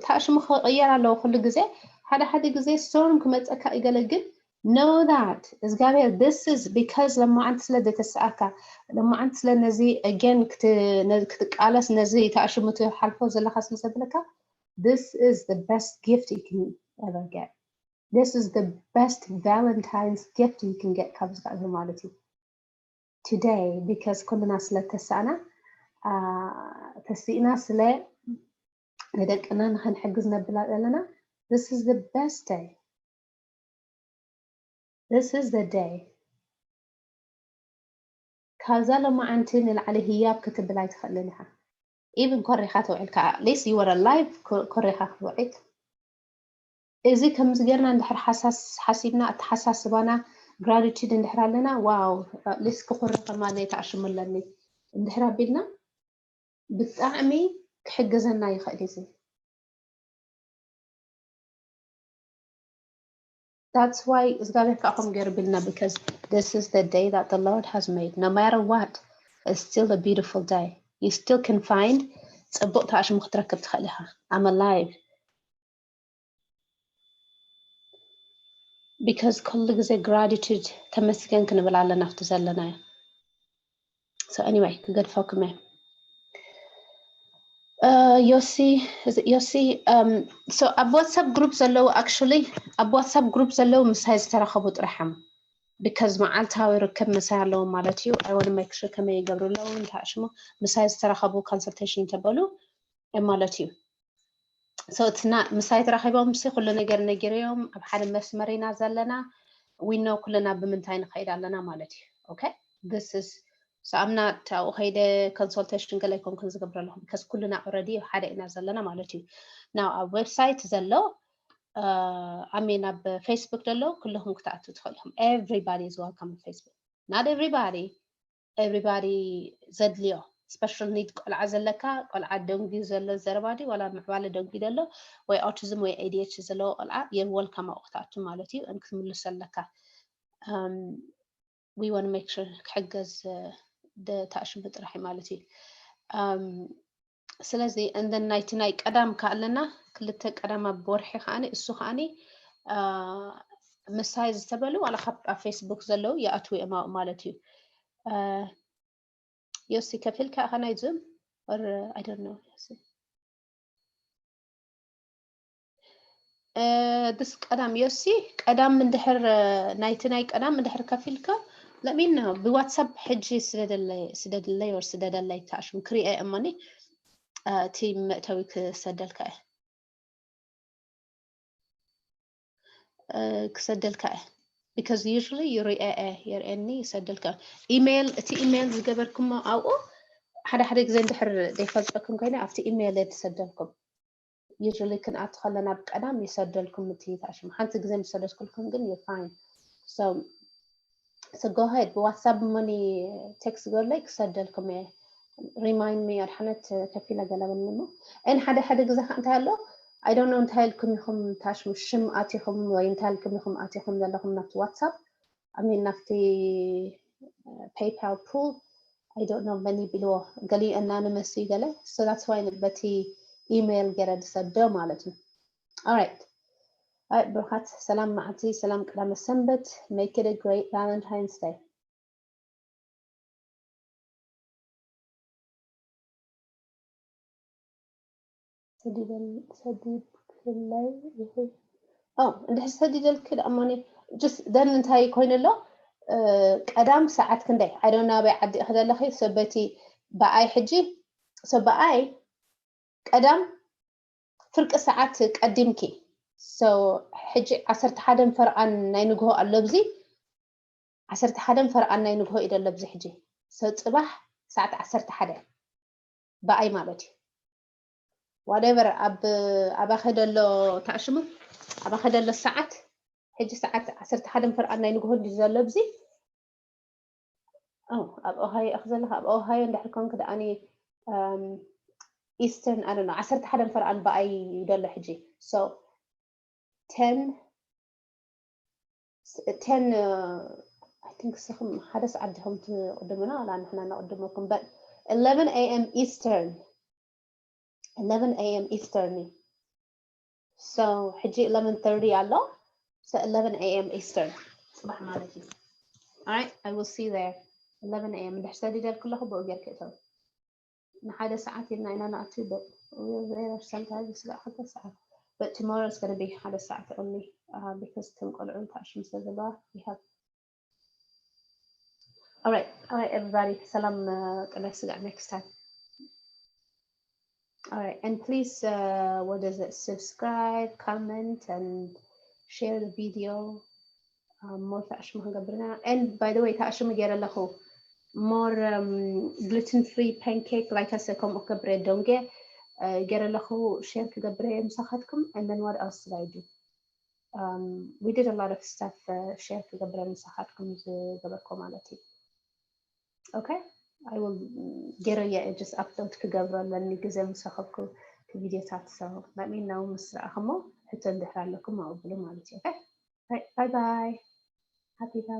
ታሽሙ ክቕየር ኣለዎ ኩሉ ግዜ። ሓደ ሓደ ግዜ storm ክመፀካ ይገለ፣ ግን know that እግዚኣብሔር this is because ለማዓንቲ ስለ ዘተሰኣካ፣ ለማዓንቲ ስለ ነዚ again ክትቃለስ፣ ነዚ ታሽሙ ትሓልፎ ዘለካ ስለ ዘብለካ፣ this is the best gift you can ever get. This is the best Valentine's gift you can get ካብዚ ካብዚ ማለት እዩ። Today because ኩልና ስለ ተሳእና፣ ተስኢና ስለ ንደቅና ንክንሕግዝ ነብላ ዘለና፣ this is the best day. This is the day. ካብዛ ሎማዓንቲ ንላዕሊ ህያብ ክትብል ኣይትኽእልን ኢኻ። Even ኮሪኻ ተውዒልካ፣ at least you were alive፣ ኮሪኻ ክትውዒል። እዚ ከምዚ ጌርና እንድሕር ሓሳስ ሓሲብና፣ ኣተሓሳስባና gratitude እንድሕር ኣለና፣ wow, at least ክኹሪ ከማን ተኣሽሙ ኣለኒ እንድሕር ኣቢልና፣ ብጣዕሚ ክሕግዘና ይኽእል እዚ። That's why እግዚኣብሔር ከዓ ከምኡ ገይሩ ቢልና፣ because this is the day that the Lord has made. No matter what, it's still a beautiful day. You still can find ጽቡቕ ተኣሽሙ ክትረክብ ትኽእል ኢኻ። I'm alive. Because ኩሉ ግዜ gratitude፣ ተመስገን ክንብል ኣለና ኣብቲ ዘለናዮ። So anyway ክገድፈኩም እየ። ዮሲ ዮሲ so ኣብ WhatsApp group ዘለዉ፣ actually ኣብ WhatsApp group ዘለዉ ምሳይ ዝተራኸቡ ጥራሕ እዮም። Because መዓልታዊ ርክብ ምሳይ ኣለዎም ማለት እዩ። I want to make sure ከመይ ይገብሩ ኣለዉ፣ እንታይ ሽሙ፣ ምሳይ ዝተራኸቡ consultation ተበሉ ማለት እዩ። So it's not ምሳይ ተራኺቦም ሲ ኩሉ ነገር ነጊረዮም፣ ኣብ ሓደ መስመር ኢና ዘለና። We know ኩልና ብምንታይ ንኸይድ ኣለና ማለት እዩ። Okay, this is so I'm not ኣብኡ ከይደ consultation ገለ ኣይኮንኩን ዝገብር ኣለኹ፣ because ኩልና already ሓደ ኢና ዘለና ማለት እዩ። Now ኣብ website ዘሎ I mean ኣብ Facebook ዘሎ ኩልኹም ክትኣትዉ ትኽእሉ ኢኹም። Everybody is welcome ኣብ Facebook። Not everybody, everybody ዘድልዮ special need ቆልዓ ዘለካ፣ ቆልዓ ደንጉዩ ዘሎ ዘረባ ድዩ ዋላ ምዕባለ ደንጉዩ ዘሎ ወይ autism ወይ ADHD ዘለዎ ቆልዓ you're welcome ኣብኡ ክትኣቱ ማለት እዩ። And ክትምልሶ ኣለካ። We want to make sure ክሕገዝ ተኣሽሙ ጥራሕ ማለት እዩ። ስለዚ and then ናይቲ ናይ ቀዳም ከ ኣለና፣ ክልተ ቀዳም ኣብ ወርሒ ከዓኒ፣ እሱ ከዓኒ ምሳይ ዝተበሉ ዋላ ካብ ኣብ Facebook ዘለዉ ይኣትዉ እዮም ኣብኡ ማለት እዩ። ዮሲ ከፊልካ ኢኻ ናይ ዙም? Or I don't know። ድስ ቀዳም ዮሲ፣ ቀዳም እንድሕር ናይቲ ናይ ቀዳም እንድሕር ከፊልካ let me know። ብዋትሳፕ ሕጂ ስደደለይ፣ ስደደለይ or ስደደለይ ታሽም ክሪኤ እሞኒ እቲ መእተዊ ክሰደልካ እየ። ክሰደልካ እየ። Because usually you re- የርእየኒ፣ ይሰደልካ ኢሜይል። እቲ ኢሜይል ዝገበርኩሞ ኣብኡ ሓደ ሓደ ግዜ እንድሕር ዘይፈልጠኩም ኮይነ ኣብቲ ኢሜይል እየ ዝሰደልኩም። Usually ክንኣቱ ከለና ብቀዳም ይሰደልኩም እቲ ታሽም። ሓንቲ ግዜ ምስ ሰደድኩልኩም ግን you're fine። So so go ahead፣ ብዋትሳፕ እሞኒ ቴክስት ገለይ ክሰደልኩም እየ። Remind me ኣድሓነት ከፊለ ገለበኒ እሞ። And ሓደ ሓደ ግዜ ከዓ እንታይ ኣሎ፣ I don't know እንታይ ኢልኩም ኢኹም ታሽሙ ሽም ኣቲኹም ወይ እንታይ ኢልኩም ኢኹም ኣቲኹም ዘለኹም ናብቲ ዋትሳፕ፣ I mean ናብቲ PayPal pool። I don't know መን ይብልዎ፣ ገሊኡ anonymous እዩ ገለ። So that's why በቲ ኢሜይል ገይረ ዝሰዶ ማለት እዩ። Alright. Alright ብሩኻት፣ ሰላም መዓልቲ፣ ሰላም ቀዳመ ሰንበት። Make it a great Valentine's Day። ሰዲደል- ሰዲድክለይ ይኹ- ኦ፣ እንድሕር ሰዲደልኪ ደኣ እሞኒ፣ just then እንታይ ኮይኑ ኣሎ ቀዳም ሰዓት ክንደይ? I don't know ኣበይ ዓዲ ኢኺ ዘለኺ። ሰበቲ ብኣይ ሕጂ ሰበኣይ ቀዳም ፍርቂ ሰዓት ቀዲምኪ። So ሕጂ ዓሰርተ ሓደን ፈርቓን ናይ ንግሆ ኣሎ ኣብዚ። ዓሰርተ ሓደን ፈርቓን ናይ ንግሆ እዩ ዘሎ ኣብዚ ሕጂ። So ጽባሕ ሰዓት ዓሰርተ ሓደ ብኣይ ማለት እዩ። Whatever ኣብ ኣባኸ ደሎ ታሽሙ ኣባኸ ደሎ ሰዓት ሕጂ ሰዓት ዓሰርተ ሓደን ፈርቓን ናይ ንግሆ እንዲ ዘሎ ኣብዚ። ኣብ ኦሃዮ እኽ ዘለካ ኣብ ኦሃዮ እንድሕር ኮንክ ደኣኒ ኢስተርን ኣነ ነው ዓሰርተ ሓደን ፈርቓን ብኣይ ደሎ ሕጂ። So ten ten I think ስኹም ሓደ ሰዓት ዲኹም ትቕድሙና ዋላ ንሕና ነቕድመኩም? But eleven a.m. Eastern eleven a.m. Eastern እዩ። So ሕጂ eleven thirty ኣሎ። So eleven a.m. Eastern ጽባሕ ማለት እዩ። Alright, I will see you there eleven a.m. እንድሕር ሰዲደልኩ ኣለኹ ብኡ ጌርክ እተው። ንሓደ ሰዓት ኢልና ኢና ንኣቱ። But we are there sometimes ስጋዕ ክልተ ሰዓት። But tomorrow is going to be ሓደ ሰዓት only, uh, because እቶም ቆልዑ ተኣሽሙ ስለ ዘለዋ we have All right, all right, everybody. ሰላም ቅነ ስጋዕ next time. All right, and please, uh, what is it? Subscribe, comment, and share the video. Um, more ታሽሙ ክንገብርና። And by the way, ታሽሙ ገይረ ኣለኹ more um, gluten free pancake like I said ከምኡ ክገብረ ደንገ ገይረ ኣለኹ። Share ክገብረ ምሳኻትኩም። And then what else did I do? Um, we did a lot of stuff. Share ክገብረ ምሳኻትኩም ዝገበርኮ ማለት እዩ። Okay, I will ገይረ እየ just upload ክገብሮ ኣለኒ ግዜ ምስ ረኸብኩ ቪዲዮታት። So let me know ምስ ረኣኹሞ ሕቶ እንድሕር ኣለኩም ኣቕብሉ ማለት እዩ። Okay, bye bye, happy